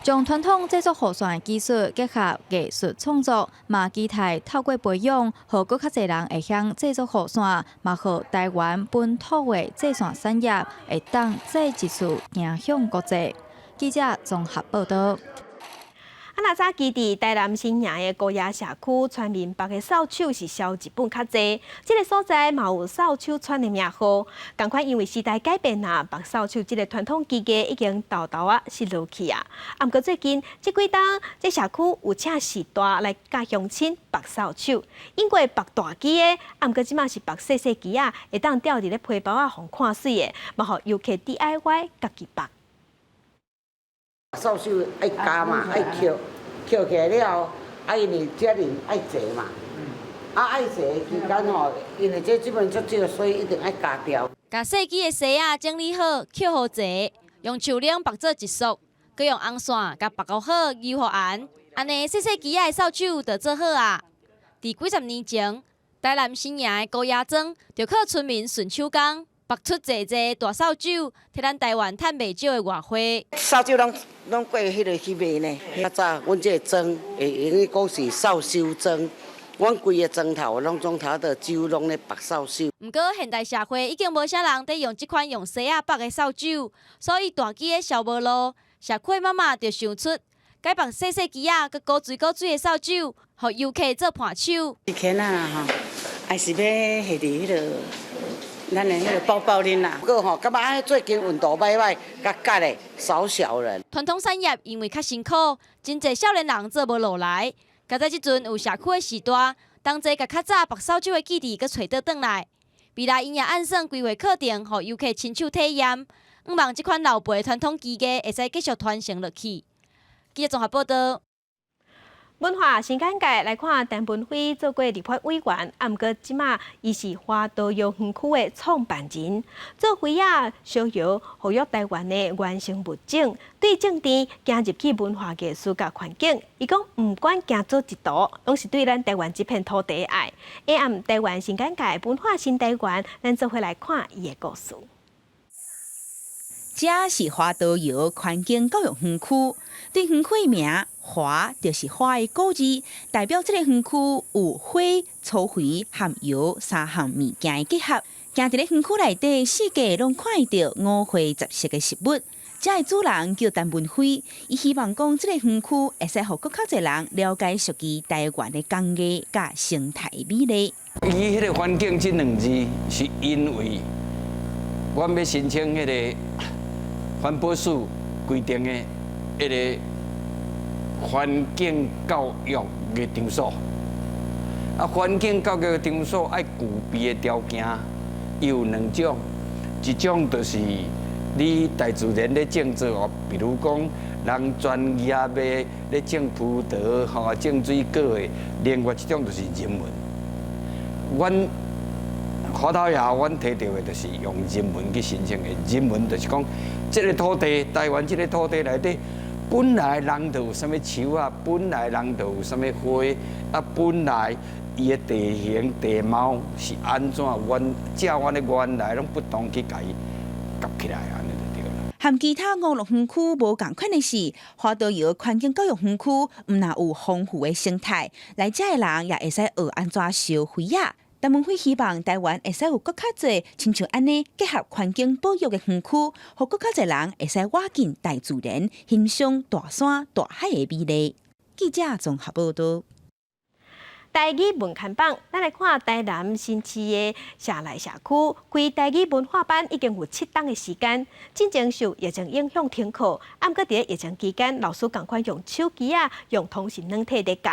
將傳統製作雨傘的技術結合藝術創作，嘛期待透過培養，予閣較濟人會曉製作雨傘，嘛予台灣本土的製傘產業會當再一次行向國際。記者綜合報道。啊，若早期佇台南新營的高野社區，村民縛的掃帚是銷日本較濟，這个所在嘛有掃帚村的名號。仝款因為時代改變啊，縛掃帚這个傳統技藝已經沓沓仔失落去啊。啊，毋過最近這幾冬，這社區有請序大來教鄉親縛掃帚，以過縛大支的，啊，毋過這馬是縛細細支仔，會當吊佇咧皮包仔，予看媠的，嘛予遊客 DIY 家己縛。掃帚愛咬嘛，愛抾，抾起來了後，啊，因為這人愛坐嘛，啊愛坐的期間吼，因為這這邊足少，所以一定愛咬掉。共細支的紗仔整理好，抾予齊，用樹奶縛做一束，閣用紅線共縛好，勾予絚，按呢細細支仔的掃帚就做好啊。佇幾十年前，台南新營的高野莊就靠村民順手工。縛出濟濟大掃帚，提咱台灣趁袂少的外匯。掃帚攏攏過彼个去賣呢。較早阮這个莊會用得講是掃帚莊，阮規个莊頭攏總頭的酒攏咧縛掃帚。毋過現代社會已經無啥人佇用這款用紗仔縛的掃帚，所以大支的銷無路。社區媽媽就想出改縛細細支仔、閣古錐古錐的掃帚，予遊客做伴手。以前啊吼，還是欲繫佇彼个。咱的彼个包包裡啦。不過吼，感覺最近運動䆀䆀，較覺咧少小人。傳統產業因為較辛苦，真濟少年人做無落來。佳哉這陣有社區的序大，同齊共較早縛掃帚的記憶閣揣倒轉來。未來𪜶也按算規劃課程，予遊客親手體驗，向望這款老輩傳統技藝會使繼續傳承落去。記者綜合報道。文化新簡介來看，陳文輝做過立法委員，啊，毋過這馬伊是華桃窯園區的創辦人，做花仔小窯復育台灣的原生物種，對政治行入去文化藝術佮環境，伊講毋管行佗一途，攏是對咱台灣這片土地的愛。下暗台灣新簡介文化新台灣，咱做伙來看伊的故事。這是華桃窯環境教育園區，對園區的名華就是花的古字，代表這个園區有花、草肥和窯三項物件的結合。行佇咧園區內底，四界攏看會著五花十色的植物。這的主人叫陳文輝，伊希望講這个園區會使予閣較濟人了解屬於台灣的工藝佮生態美麗。伊彼个環境這兩字，是因為阮欲申請彼个環保署規定的彼个環境教育的場所。啊，環境教育的場所愛具備的條件有兩種，一種就是你大自然咧種作物，比如講人專業的咧種葡萄、吼種水果的；另外一種就是人文。阮華桃窯，阮提著的就是用人文去申請的。人文就是講，這个土地，台灣這个土地內底，本來人就有啥物樹仔，本來人就有啥物花，啊，本來伊的地形地貌是按怎，阮照阮的原來攏不斷去共伊夾起來，按呢就對啦。和其他娛樂園區無仝款的是，華桃窯環境教育園區毋但有豐富的生態，來遮的人也會使學按怎燒花仔。陳文輝希望台灣會使有閣較濟親像按呢結合環境保育的園區，予閣較濟人會使倚近大自然，欣賞大山大海的美麗。記者綜合報道。台語文看板，咱來看台南新市的社內社區開台語文化班已經有7冬的時間。進前受疫情影響停課，毋過佇疫情期間，老師仝款用手機仔，用通訊軟體咧教，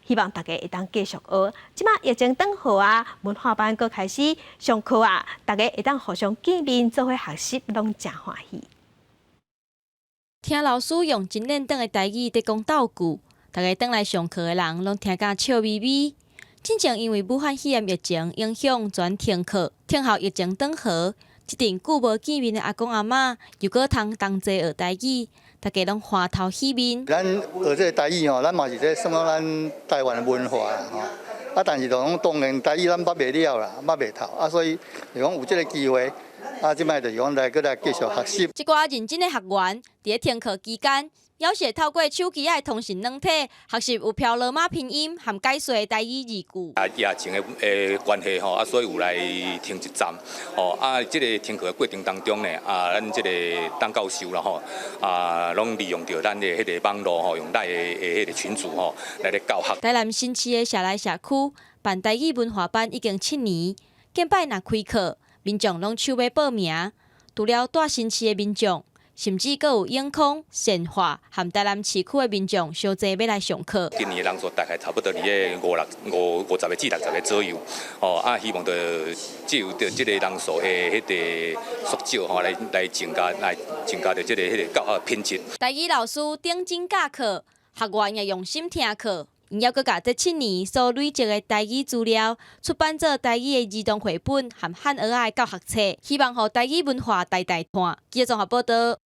希望大家會當繼續學。這馬疫情轉好啊，文化班閣開始上課啊，大家會當互相見面，做伙學習，攏誠歡喜。聽老師用真輪轉的台語佇講鬥句，逐家轉來上課的人攏聽甲笑眯眯。進前因為武漢肺炎疫情影響全停課，聽候疫情轉好，這陣久無見面的阿公阿嬤又閣通同齊學台語，大家攏歡頭喜面。咱學這个台語吼，咱嘛是這算講咱台灣的文化啦吼。啊，但是就講當然台語咱捌袂了啦，捌袂透啊，所以就講有這个機會。啊，這擺就是講來閣來繼續學習。這寡認真的學員，佇咧停課期間，猶是會透過手機仔的通訊軟體學習有標羅馬拼音和解說的台語字句。啊，疫情的關係吼，啊，所以有來停一站，吼，啊，這个停課的過程當中呢，啊，咱這个董教授啦吼，啊，攏利用著咱的彼个網路吼，用咱的彼个群組吼來咧教學。台南新市的社內社區辦台語文化班已經7年，近擺若開課，民眾攏搶欲報名，除了蹛新市的民眾，甚至閣有永康、善化和台南市區的民眾，相濟欲來上課。今年的人數大概差不多佇咧五六五50個至60個左右，哦啊，希望著藉由著這个人數的彼个縮少吼，來增加著這个彼个教學品質。台語老師認真教課，學員也用心聽課。𪜶猶閣共這7年所累積的台語資料出版做台語的兒童繪本和漢學仔的教學冊，希望予台語文化代代傳。記者綜合報導。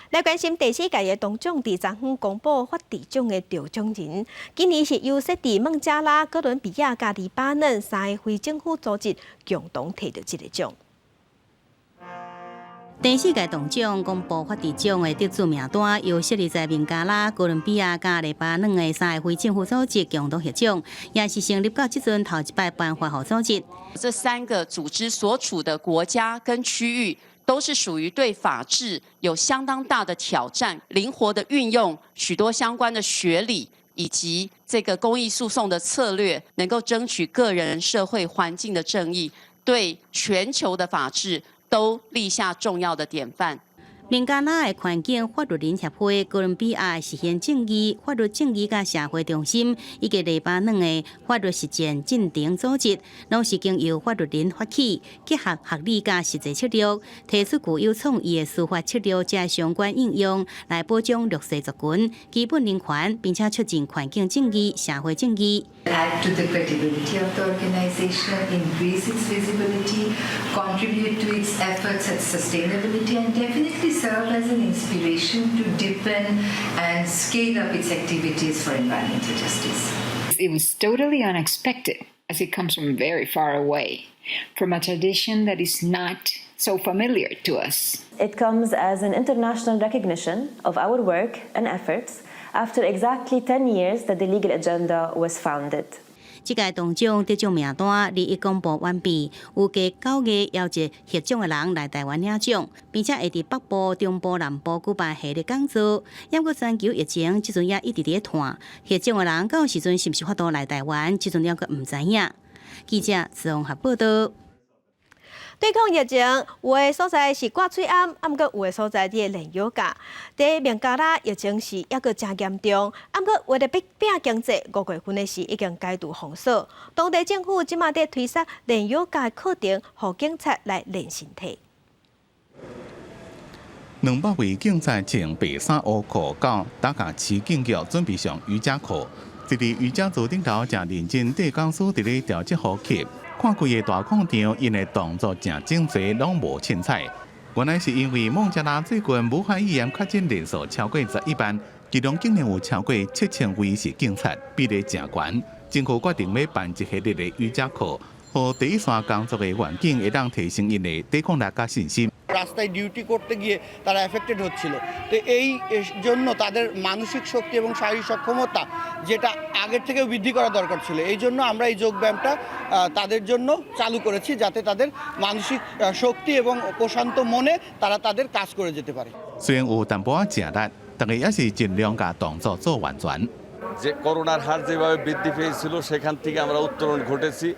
來關心第四屆的銅獎，佇昨昏公布法治獎的得獎人。今年是由設佇孟加拉、哥倫比亞佮黎巴嫩三个非政府組織共同提著這个獎。第四屆銅獎公布法治獎的得主名單，由設立在孟加拉、哥倫比亞佮黎巴嫩的三个非政府組織共同獲獎，也是成立到這陣頭一擺頒發予組織。這三個組織所處的國家跟區域，都是屬於對法治有相當大的挑戰，靈活的運用許多相關的學理以及這個公益訴訟的策略，能夠爭取個人、社會、環境的正義，對全球的法治都立下重要的典範。孟加拉的環境法律人協會、哥倫比亞實現正義、法律正義佮社會中心，以及黎巴嫩的法律實踐進程組織，攏是經由法律人發起，結合學理佮實際策略，提出具有創意的司法策略及相關應用，來保障弱勢族群基本人權，並且促進環境正義、社會正義。 Add to the credibility of the organization, increase its visibility, contribute to its efforts at sustainability, and definitely serve as an inspiration to deepen and scale up its activities for environmental justice. It was totally unexpected, as it comes from very far away, from a tradition that is not so familiar to us. It comes as an international recognition of our work and efforts after exactly 10 years that the Legal Agenda was founded. 這屆銅獎得獎名單二一公布完畢，預計9月邀集獲獎的人來台灣領獎，並且會佇北部、中部、南部舉辦系列講座。毋過全球疫情這陣也一直佇咧湠，獲獎的人到時陣是毋是法度來台灣，這陣猶閣毋知影。記者綜合報導。對抗疫情，有的所在是掛喙罨，啊，毋過有的所在佇咧練瑜伽。佇孟加拉疫情是猶閣誠嚴重，啊，毋過為著欲拼經濟，5月份的時已經解除封鎖。當地政府這馬佇推捒練瑜伽的課程，予警察來練身體。200位警察穿白衫烏褲到達卡市警局準備上瑜伽課，佇咧瑜伽座頂頭，誠認真綴講師佇咧調節呼吸。看規個大廣場，𪜶的動作誠整齊，攏無凊彩。原來是因為孟加拉最近武漢肺炎確診人數超過11萬，其中竟然有超過7000位是警察，比例誠懸。政府決定欲辦一系列的瑜伽課，予第一線工作的員警會當提升𪜶的抵抗力佮信心。 রাস্তায় ডিউটি করতে গিয়ে তারা এফেক্টেড হচ্ছিল। তো এই জন্য তাদের মানসিক শক্তি এবং শারীরিক সক্ষমতা যেটা আগের থেকেও বৃদ্ধি করা দরকার ছিল, এই জন্য আমরা এই যোগব্যায়ামটা তাদের জন্য চালু করেছি, যাতে তাদের মানসিক শক্তি এবং প্রশান্ত মনে তারা তাদের কাজ করে যেতে পারে। 雖然有淡薄仔食力，但是也是盡量共動作做完全。যে করোনার হার যেভাবে বৃদ্ধি পেয়েছিল, সেখান থেকে আমরা উত্তরণ ঘটেছি।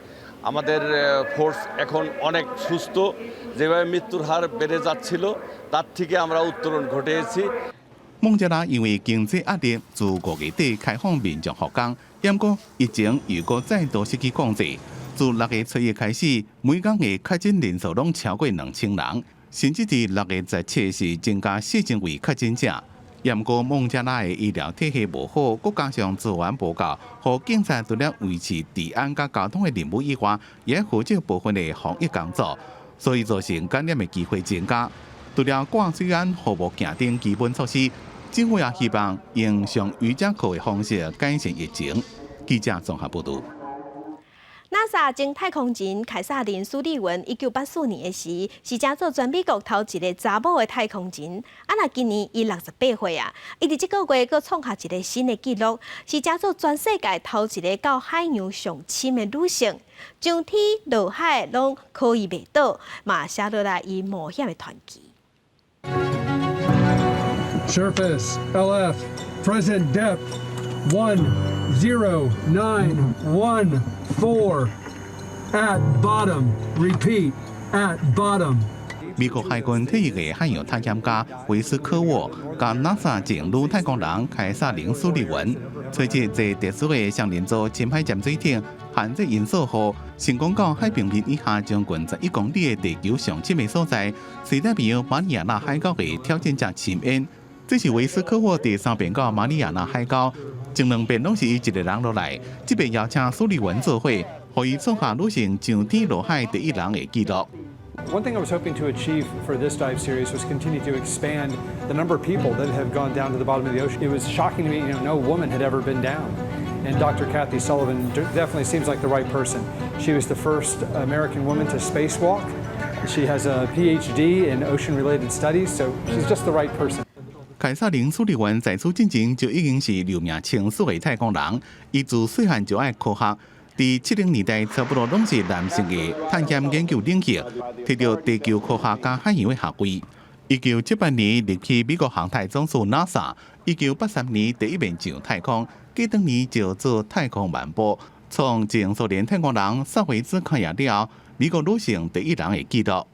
আমাদের ফোর্স এখন অনেক সুস্থ। যেভাবে মৃত্যুর হার বেড়ে যাচ্ছিল, তার থেকে আমরা উত্তরণ ঘটিয়েছি।孟加拉因為經濟壓力，自5月底開放民眾復工，毋過疫情又閣再度失去控制。自6月初1開始，每工的確診人數攏超過2000人，甚至佇6月17時增加4000位確診者。毋過孟加拉的醫療體系無好，閣加上資源無夠，予警察除了維持治安佮交通的任務以外，也負責部分的防疫工作，所以造成感染的機會增加。除了掛水管、護目鏡等基本措施，政府也希望用上瑜伽課的方式改善疫情。記者綜合報導。 NASA 前太空人凱薩琳·蘇利文，1984年的時，是成做全美國頭一个查某的太空人。啊，若今年伊68歲啊，伊佇這個月閣創下一个新的紀錄，是成做全世界頭一个到海洋上深的女性，上天落海攏可以袂倒，嘛寫落來伊冒險的傳奇。 Surface LF present depth 10914 at bottom. Repeat, at bottom. 美國海軍退役的海洋探險家維斯科沃，佮 NASA 前女太空人凱薩琳·蘇利文，隨即坐特殊的雙人座深海潛水艇，限制音速號，成功到海平面以下將近11公里的地球上深的所在，西太平洋馬里亞納海溝的挑戰者深淵。這是維斯科沃第三遍到馬里亞納海溝，前兩遍攏是伊一个人落來，這遍邀請蘇利文做伙，予伊創下女性上天落海第一人的紀錄。 One thing I was hoping to achieve for this dive series was continue to expand the number of people that have gone down to the bottom of the ocean. It was shocking to me, no woman had ever been down. And Dr. Kathy Sullivan definitely seems like the right person. She was the first American woman to spacewalk. She has a PhD in ocean-related studies, so she's just the right person. 凱薩琳·蘇利文在此之前就已經是留名青史的太空人，伊自細漢就愛科學，佇70年代差不多攏是男性的探險研究領域，提著地球科學佮海洋的學位。1978年入去美國航太總署 NASA，1983年第一遍上太空，隔當年就做太空漫步，創前蘇聯太空人薩維茲卡亞了後，美國女性第一人的紀錄。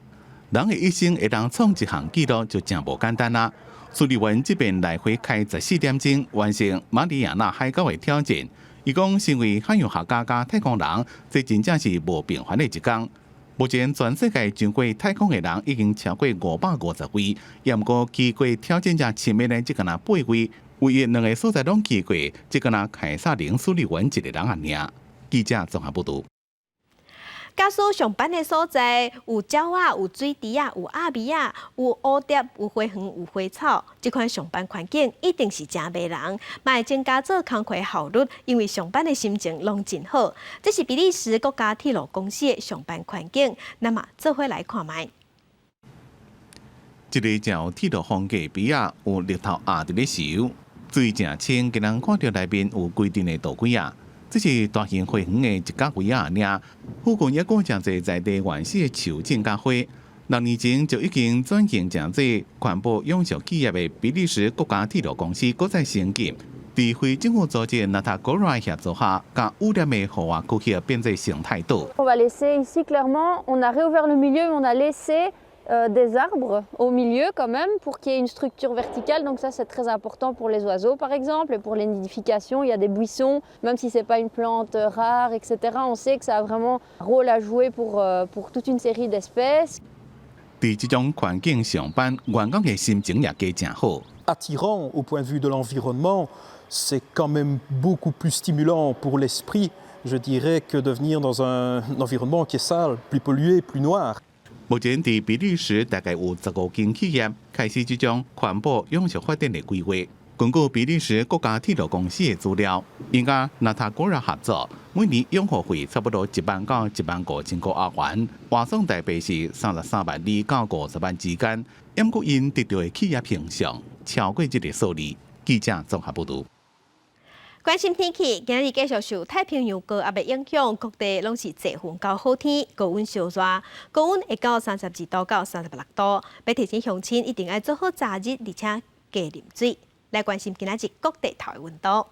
人的一生會當創一項紀錄就誠無簡單啦。蘇利文這遍來回開14點鐘，完成馬里亞納海溝的挑戰。伊講，身為海洋學家佮太空人，這真正是無平凡的一工。目前全世界上過太空的人已經超過550位，毋過去過挑戰者深淵的只敢若八位，唯一兩个所在攏去過，只敢若凱薩琳·蘇利文一个人爾。記者綜合報導。假使上班的所在有鳥仔、有水池仔、有鴨米仔、有蝴蝶、有花園、有花草，這款上班環境一定是誠迷人，嘛會增加做工課效率，因為上班的心情攏真好。這是比利時國家鐵路公司的上班環境，咱嘛做伙來看覓。這个誠有鐵路風格埤仔，有綠頭鴨佇咧游，水誠清，予人看著內面有規陣的路軌仔。這是大型花園的一角位仔爾，附近猶閣誠濟在地原始的樹種佮花。6年前就已經轉型成做環保永續企業的比利時國家鐵路公司，閣再升級，佇非政府組織 Natagora 協助下，將污染的戶外區域變做生態島。 On va laisser ici clairement, on a réouvert le milieu, mais on a laissé des arbres au milieu quand même pour qu'il y ait une structure verticale. Donc ça, c'est très important pour les oiseaux par exemple et pour les nidifications. Il y a des buissons, même si c'est pas une plante rare, etc. On sait que ça a vraiment un rôle à jouer pour toute une série d'espèces. 佇這種環境上班，員工的心情也加誠好。 Attirant au point de vue de l'environnement, c'est quand même beaucoup plus stimulant pour l'esprit, je dirais, que de venir dans un environnement qui est sale, plus pollué, plus noir. 目前佇比利時大概有15間企業開始這種環保永續發展的規劃。根據比利時國家鐵路公司的資料，𪜶佮 Natagora 合作，每年養護費差不多1萬到1萬5千塊歐元，換算台幣是33萬2到50萬之間。毋過𪜶得著的企業形象超過這个數字。記者綜合報導。關心天氣，今日繼續受太平洋高壓的影響，各地攏是濟雲到好天，高溫燒熱，高溫會到32度到36度。欲提醒鄉親一定愛做好加熱，而且加啉水。來關心今仔日各地頭的溫度。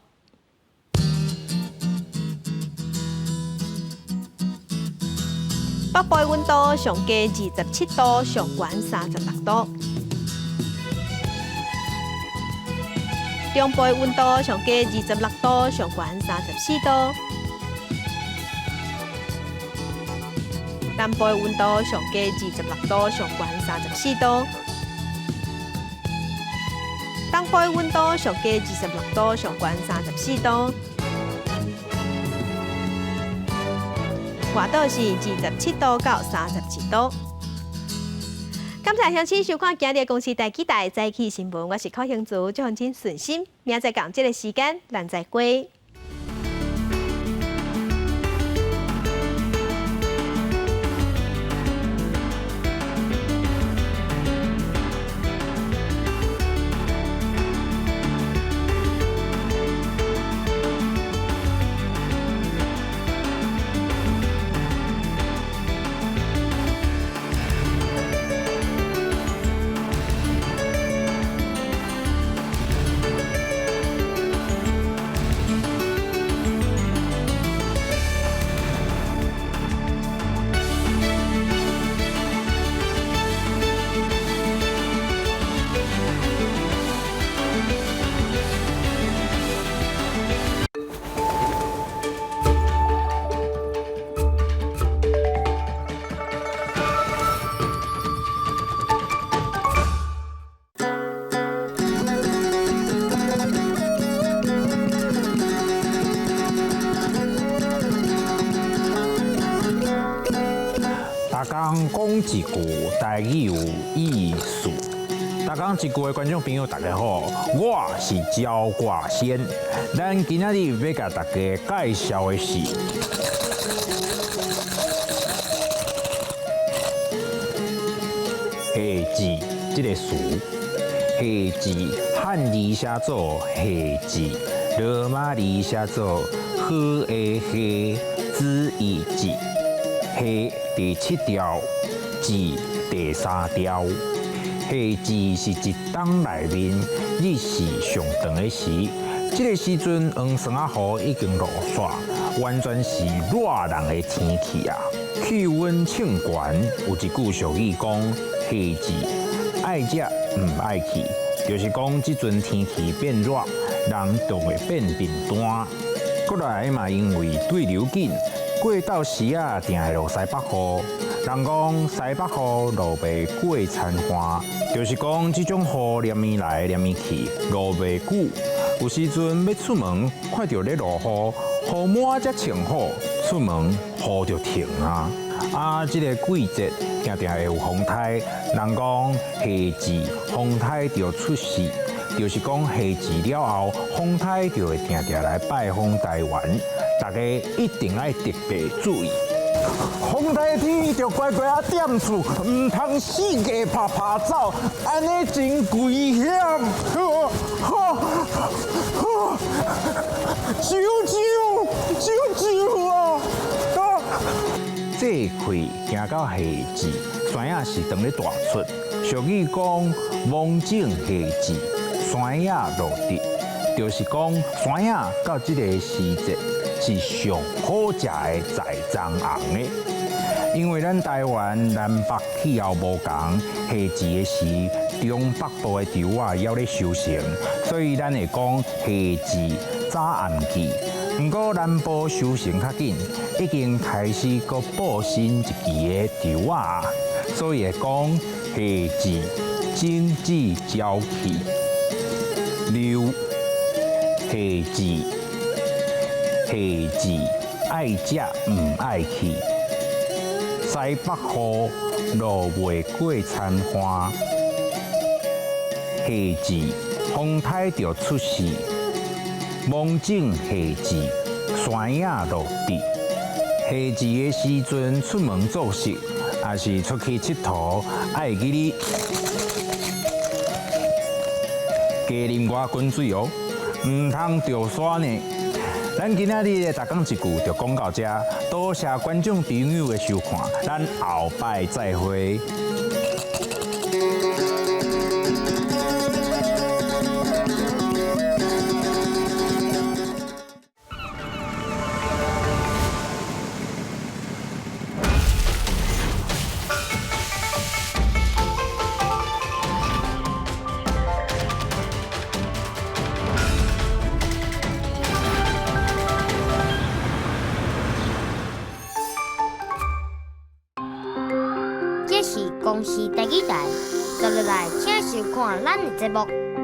北部的溫度上低27度，上懸36度。中部的溫度上低26度，上懸34度。南部的溫度上低26度，上懸34度。東部的溫度上低26度，上懸34度。外島是27度到31度。感謝鄉親收看今日公視第幾台早起新聞，我是柯興祖，祝鄉親順心。明仔載仝這个時間，咱再會。逐工講一句台語有意思。逐工一句的觀眾朋友，大家好，我是焦掛仙。咱今仔日欲共大家介紹的是夏至這个詞。夏至漢字寫做夏至，羅馬字寫做好的夏，子一至。夏第七調，至第三調。夏至是一冬內面日時上長的時，這个時陣黃霜仔雨已經落煞，完全是熱人的天氣啊！氣溫衝懸，有一句俗語講：夏至愛食毋愛去，就是講這陣天氣變熱，人就會變貧惰。過來嘛，因為對流緊，過到時仔定會落西北雨。人講西北雨落袂過田旱，就是講這種雨連綿來連綿去，落袂久。有時陣欲出門，看著咧落雨，雨滿才穿好，出門雨就停啊。啊，這个季節定定會有風颱，人講夏至風颱就出世，就是講夏至了後，風颱就會定定來拜訪台灣，大家一定愛特別注意。風颱天著乖乖仔踮厝，毋通四界拍拍走，按呢真危險。救救救救啊！這氣行到夏至，山野是當咧大出。俗語講，芒種夏至，山野落地，就是講山野到這個時節是上好食的栽菘紅的。因為咱台灣南北氣候無仝，夏至的時，中北部的稻仔猶咧收成，所以咱會講夏至早暗季。毋過南部收成較緊，已經開始閣報新一季的稻仔，所以會講夏至種子交氣。六，夏至，夏至愛食毋愛去，西北雨落袂過田旱，夏至風颱就出世。芒種夏至，山野落地。夏至的時陣出門做事，抑是出去𨑨迌，愛記得加啉寡滾水哦，毋通著沙呢。咱今仔日的逐工一句就講到這，多謝觀眾朋友的收看，咱後擺再會。公視台語台，接落來請收看咱的節目。